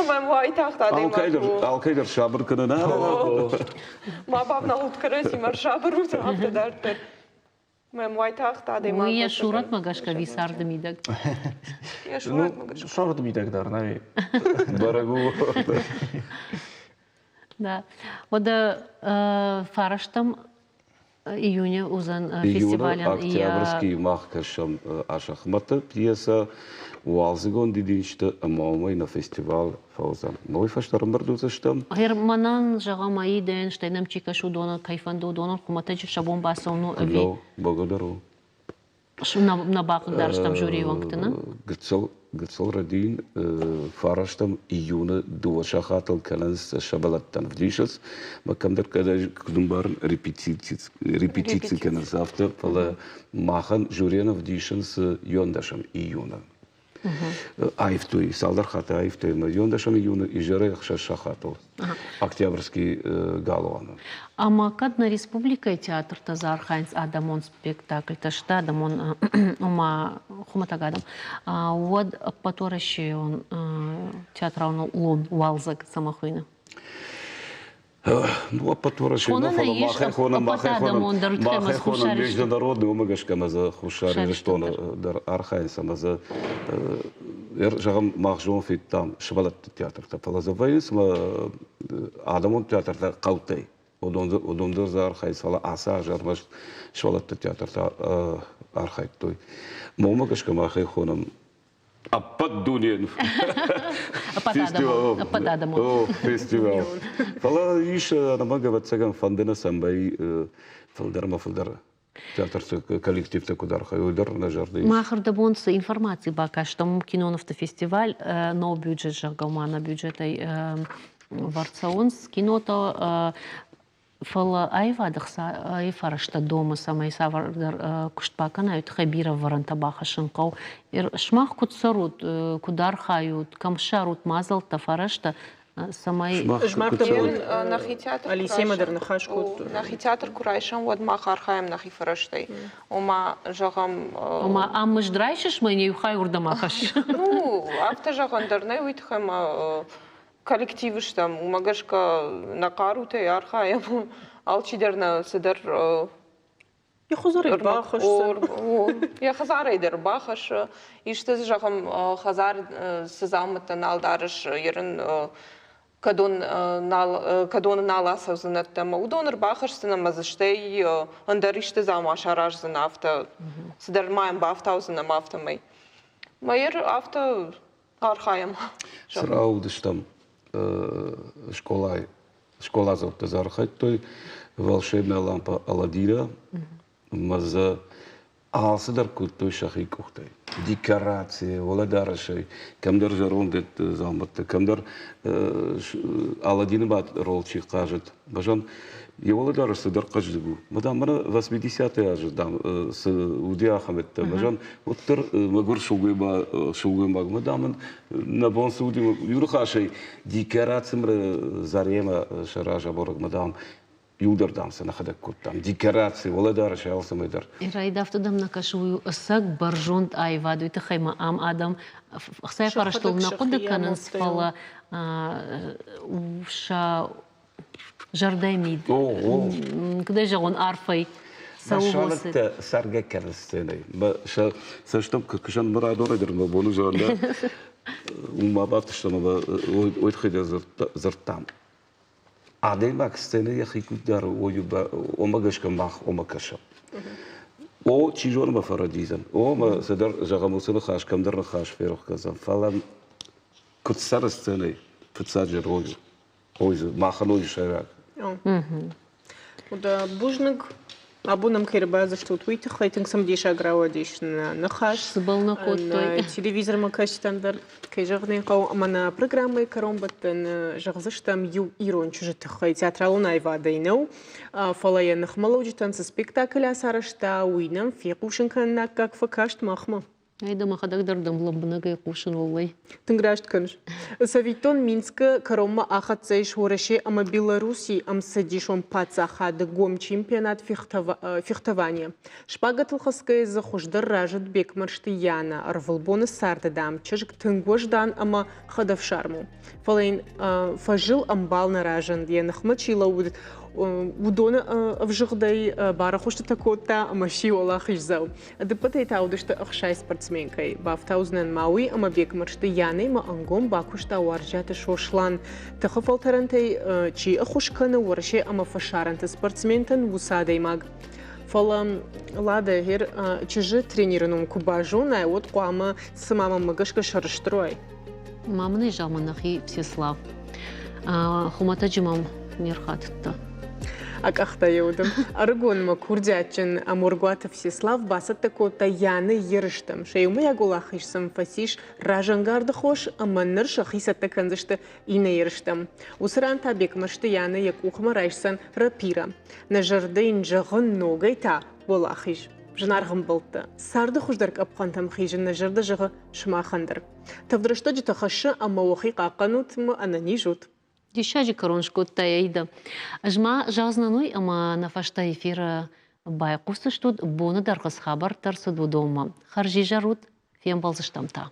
ӕмӕ уайтагъд адӕймаг у. Алкӕй дӕр сабыр кӕнын. Ма бавналут кӕрӕдзимӕ, сабыр ут афтӕ дарддӕр. Мӕм уайтагъд адӕймаг. Уый йӕ сурӕтмӕ гӕсгӕ ви царды мидӕг? Йӕ сурӕтмӕ гӕсгӕ. Царды мидӕг дӕр нӕй. Бӕрӕг у. Да. Уӕдӕ фарӕстӕм июня уыдзӕн фестивалӕн. Октябрьский мах кӕсӕм Асӕхмӕты пьесӕ Уалдзыгон дидинджыты ӕмӕ уымӕй нӕ фестивал фӕуыдзӕн. Но уый фӕстӕ ӕрӕмбырд уыдзыстӕм. Гъер мӕнӕн, зӕгъӕм, аидӕн, стӕй нӕм чи кӕсы, уыдонӕн кӕй фӕнды, уыдонӕн хуымӕтӕджы сӕ бон бацӕуын у ӕви? Благодарю. Нӕ бахъыгдарстам жюрийы уӕнгты, нӕ? Гыццыл гыццыл рӕдийын фарӕстӕм июны дыууӕ сахатыл кӕнынц сывӕллӕттӕн ӕвдисынц. Мӕ кӕмдӕр куыд ӕмбарын, репетици кӕнынц афтӕ, фӕлӕ махӕн жюрийӕн ӕвдисынц иуӕндӕсӕм июны. Аивтой, цалдӕр хатты аивтой ӕмӕ иуӕндӕсӕм июны изӕрӕй ӕхсӕз сахатыл Октябрьский галуаны. Ӕмӕ кӕд нӕ республикӕйы театртӕ дзы архайынц адӕмон спектакльтӕ, сты адӕмон, ома хуымӕтӕг адӕм, уӕд ӕппӕтуӕрӕсейон театралон уалдзӕг цӕмӕ хуыйны? Ну, ӕппӕтуӕрӕсейон, фӕлӕ махӕй хонӕм, махӕй хонӕм, махӕй хонӕм международный, уымӕ гӕсгӕ ӕмӕ дзы Хуссар Ирыстоны дӕр архайынц ӕмӕ дзы, зӕгъӕм, мах зон федтам сывӕллӕтты театртӕ, фӕлӕ дзы вӕййынц адӕмон театртӕ хъӕутӕй. Уыдон дӕр дзы архайынц, фӕлӕ ацы аз ӕрмӕст сывӕллӕтты театртӕ архайдтой. Уымӕ гӕсгӕ махӕй хонӕм ӕппӕт дунейӕн ӕппӕтадӕмон фестивал. Фӕлӕ ис ӕнӕмӕнг, ӕвӕццӕгӕн, фӕнды нӕ цӕмӕй фылдӕр ӕмӕ фылдӕр театрты коллективтӕ куыд архайой, уый дӕр нӕ зӕрды ис. Мах ӕрдӕбон цы информаци бакастам, кинонывты фестиваль No Budget, зӕгъгӕ, ма нӕ бюджетӕй вӕрд цӕуынц кинотӕ. Фӕлӕ аивады хцайы фӕрӕзтӕ домы, цӕмӕй цавӕрдӕр куыст бакӕнай, уый тыххӕй бирӕ ӕвӕрӕнтӕ бахӕссын хъӕуы. Сымах куыд цӕрут, куыд архайут, кӕм ссарут мадзӕлттӕ, фӕрӕзтӕ, цӕмӕй Нӕхи театр Алисемӕ дӕр ныхас кодтой. Нӕхи театр куы райсӕм, уӕд мах архайӕм нӕхи фӕрӕзтӕй. Ома, зӕгъӕм... Ома, ам мызд райсыс, мӕ иу хай уырдӕм ахӕсс. Ну, афтӕ зӕгъӕн дӕр нӕй, уый тыххӕй ма коллектив стӕм, уымӕ гӕсгӕ нӕ хъарутӕй архайӕм. Алчидӕр нӕ цыдӕр Йӕ хӕдзарӕй бахӕссы. Йӕ хӕдзарӕй дӕр бахӕссы. Исты, зӕгъӕм, хӕдзар цы дзаумӕттӕ нал дарыс, ерын кӕдон нал, кӕдоны нал ацӕудзынӕттӕ ӕмӕ уыдон ӕрбахӕсдзынӕ ӕмӕ дзы стӕй ӕндӕр исты дзаума сараздзынӕ афтӕ, цыдӕр ма йӕм бафтаудзынӕ ӕмӕ афтӕмӕй. Мӕ афтӕ архайӕм. Сраудыстӕм скъолайы. Скъоладзаутӕ дзы архайдтой волшебная лампа Аладдина ӕмӕ дзы алцыдӕр кодтой сӕхи къухтӕй. Декораци, уӕлӕдарӕсӕй, кӕмдӕр зӕронд дзаумӕттӕ, кӕмдӕр Аладдины рол чи хъазыд. Базон, йӕ уӕлӕдарӕс цыдӕр хъӕздыг у. Мадам, мӕнӕ 80-е азы, дам, цы уыди ахӕмӕттӕ, базон, уӕддӕр мӕгуыр сылгоймаг, мадам ын нӕ бон цы уыди, иу ныхасӕй, декорацимӕ Заремӕ сӕ разаборӕг, мадам, иудӕр, дам, сӕ нӕхӕдӕг кодтам. Декораци, уӕлӕдарӕс, алцӕмӕй дӕр. Райдафты дӕм нӕ кӕсы, уый ӕцӕг бӕрзонд аивад, уый тыххӕй ма ам адӕм ӕхцайы фӕрӕзтыл нӕ хъуыды кӕнынц, фӕлӕ сӕ зӕрдӕйы мид, куыдӕй зӕгъон, арфӕй цӕуы. Цӕргӕ кӕны сценӕй. Цӕстӕм кӕсӕн мырадонӕй дӕр мӕ боны зӕрдӕ уым ма бафтыстӕм ӕмӕ уый тыххӕй дӕр дзырдтам. Адӕймаг сценӕ йӕхи куыд дары, уымӕ гӕсгӕ мах уымӕ кӕсӕм. О, чи зоны мӕ фӕрӕдидзӕн, о, мӕ цыдӕр, зӕгъӕм, уыцы ныхас кӕмдӕр ныхас ферох кӕндзӕн, фӕлӕ куыд цӕры сценӕйы фыццаджы роль Ой, махӕн ой сӕйраг. Бузныг. Абон нӕм кӕй ӕрбадзырдтут, уый тыххӕй тынг цымыдисаг рауадис нӕ ныхас. Цыбӕл нӕ кодтой. Телевизормӕ кӕсджытӕн дӕр, кӕй зӕгъын ӕй хъӕуы, ӕмӕ нӕ программӕйы кӕронбӕттӕн зӕгъдзыстӕм иу ирон чызджы тыххӕй. Театралон аивадӕй нӕу, фӕлӕ йӕ ныхмӕлӕуджытӕн цы спектакль ацарӕзта, уый нӕм фехъусын кӕныны аккаг фӕкаст махмӕ. Ай дӕ мӕхӕдӕг дӕр дӕм лӕмбынӕгӕй хъусын уӕллӕй. Тынг раст кӕныс. Цӕвиттон, Минскы кӕронмӕ ахӕццӕ ис Уӕрӕсе ӕмӕ Белоруссийы ӕмцӕдисон паддзахады гом чемпионат фехтованийӕ. Шпагатыл хӕцгӕйӕ дзы хуыздӕр рӕзыд Бекмӕрзты Яна. Ӕрвылбоны царды, дам, чызг тынг уӕздан ӕмӕ хӕдӕфсарм у. Фӕлӕ йын фӕзыл ӕмбал нӕ разынд, йӕ ныхмӕ чи лӕууыд, уыдоны ӕвзыгъдӕй барӕхуыстытӕ кодта ӕмӕ сси уӕлахиздзау. Ӕдыппӕтӕй та уыдысты 60 спортсменкӕйы. Бафтаудзынӕн ма уый, ӕмӕ Бекмӕрзты Янӕимӕ ӕнгом бакуыста Уарзиаты Сослан. Тыхы фӕлтӕрӕнтӕй чи ӕххуыс кӕны Уӕрӕсе ӕмӕ фӕсарӕнты спортсментӕн, уыцы адӕймаг. Фӕлӕ Лада, гъер чызджы тренеры ном куы базонай, уӕд хъуамӕ цыма мӕнмӕ гӕсгӕ сӕрыстыр уай. Ма мын ӕй зӕгъ, мӕ нӕхи Всеслав. Хуымӕтӕджы мӕм не рхатыдта. Акъахта йӕ уыды. Ӕрыгонмӕ курдиатджын Моргуаты Всеслав бацӕттӕ кодта Яны ерыстӕм. Сӕ иумӕйаг уӕлахиз сын фӕцис разӕнгарды хос ӕмӕ ныр сӕхи цӕттӕ кӕндзысты иннӕ ерыстӕм. Уыцы ран та Бекмӕрзты Яны йӕ къухмӕ райсдзӕн рапира. Нӕ зӕрдӕ йын зӕгъы ногӕй та уӕлахиз. Зынаргъ ӕмбӕлттӕ, царды хуыздӕр къӕпхӕнтӕм хизын нӕ зӕрдӕ зӕгъы сымахӕн дӕр. Тӕвд рӕстӕджытӕ хӕссы ӕмӕ уӕхи хъахъхъӕнут ӕмӕ ӕнӕниз ут. Диссаджы кӕрон скодта Аида. Ӕз ма зӕгъдзынӕн уый, ӕмӕ нӕ фӕстӕ эфиры байхъусдзыстут, боны дӕргъы цы хабӕрттӕ ӕрцыд, уыдонмӕ. Хӕрзизӕр ут, фембӕлдзыстӕм та.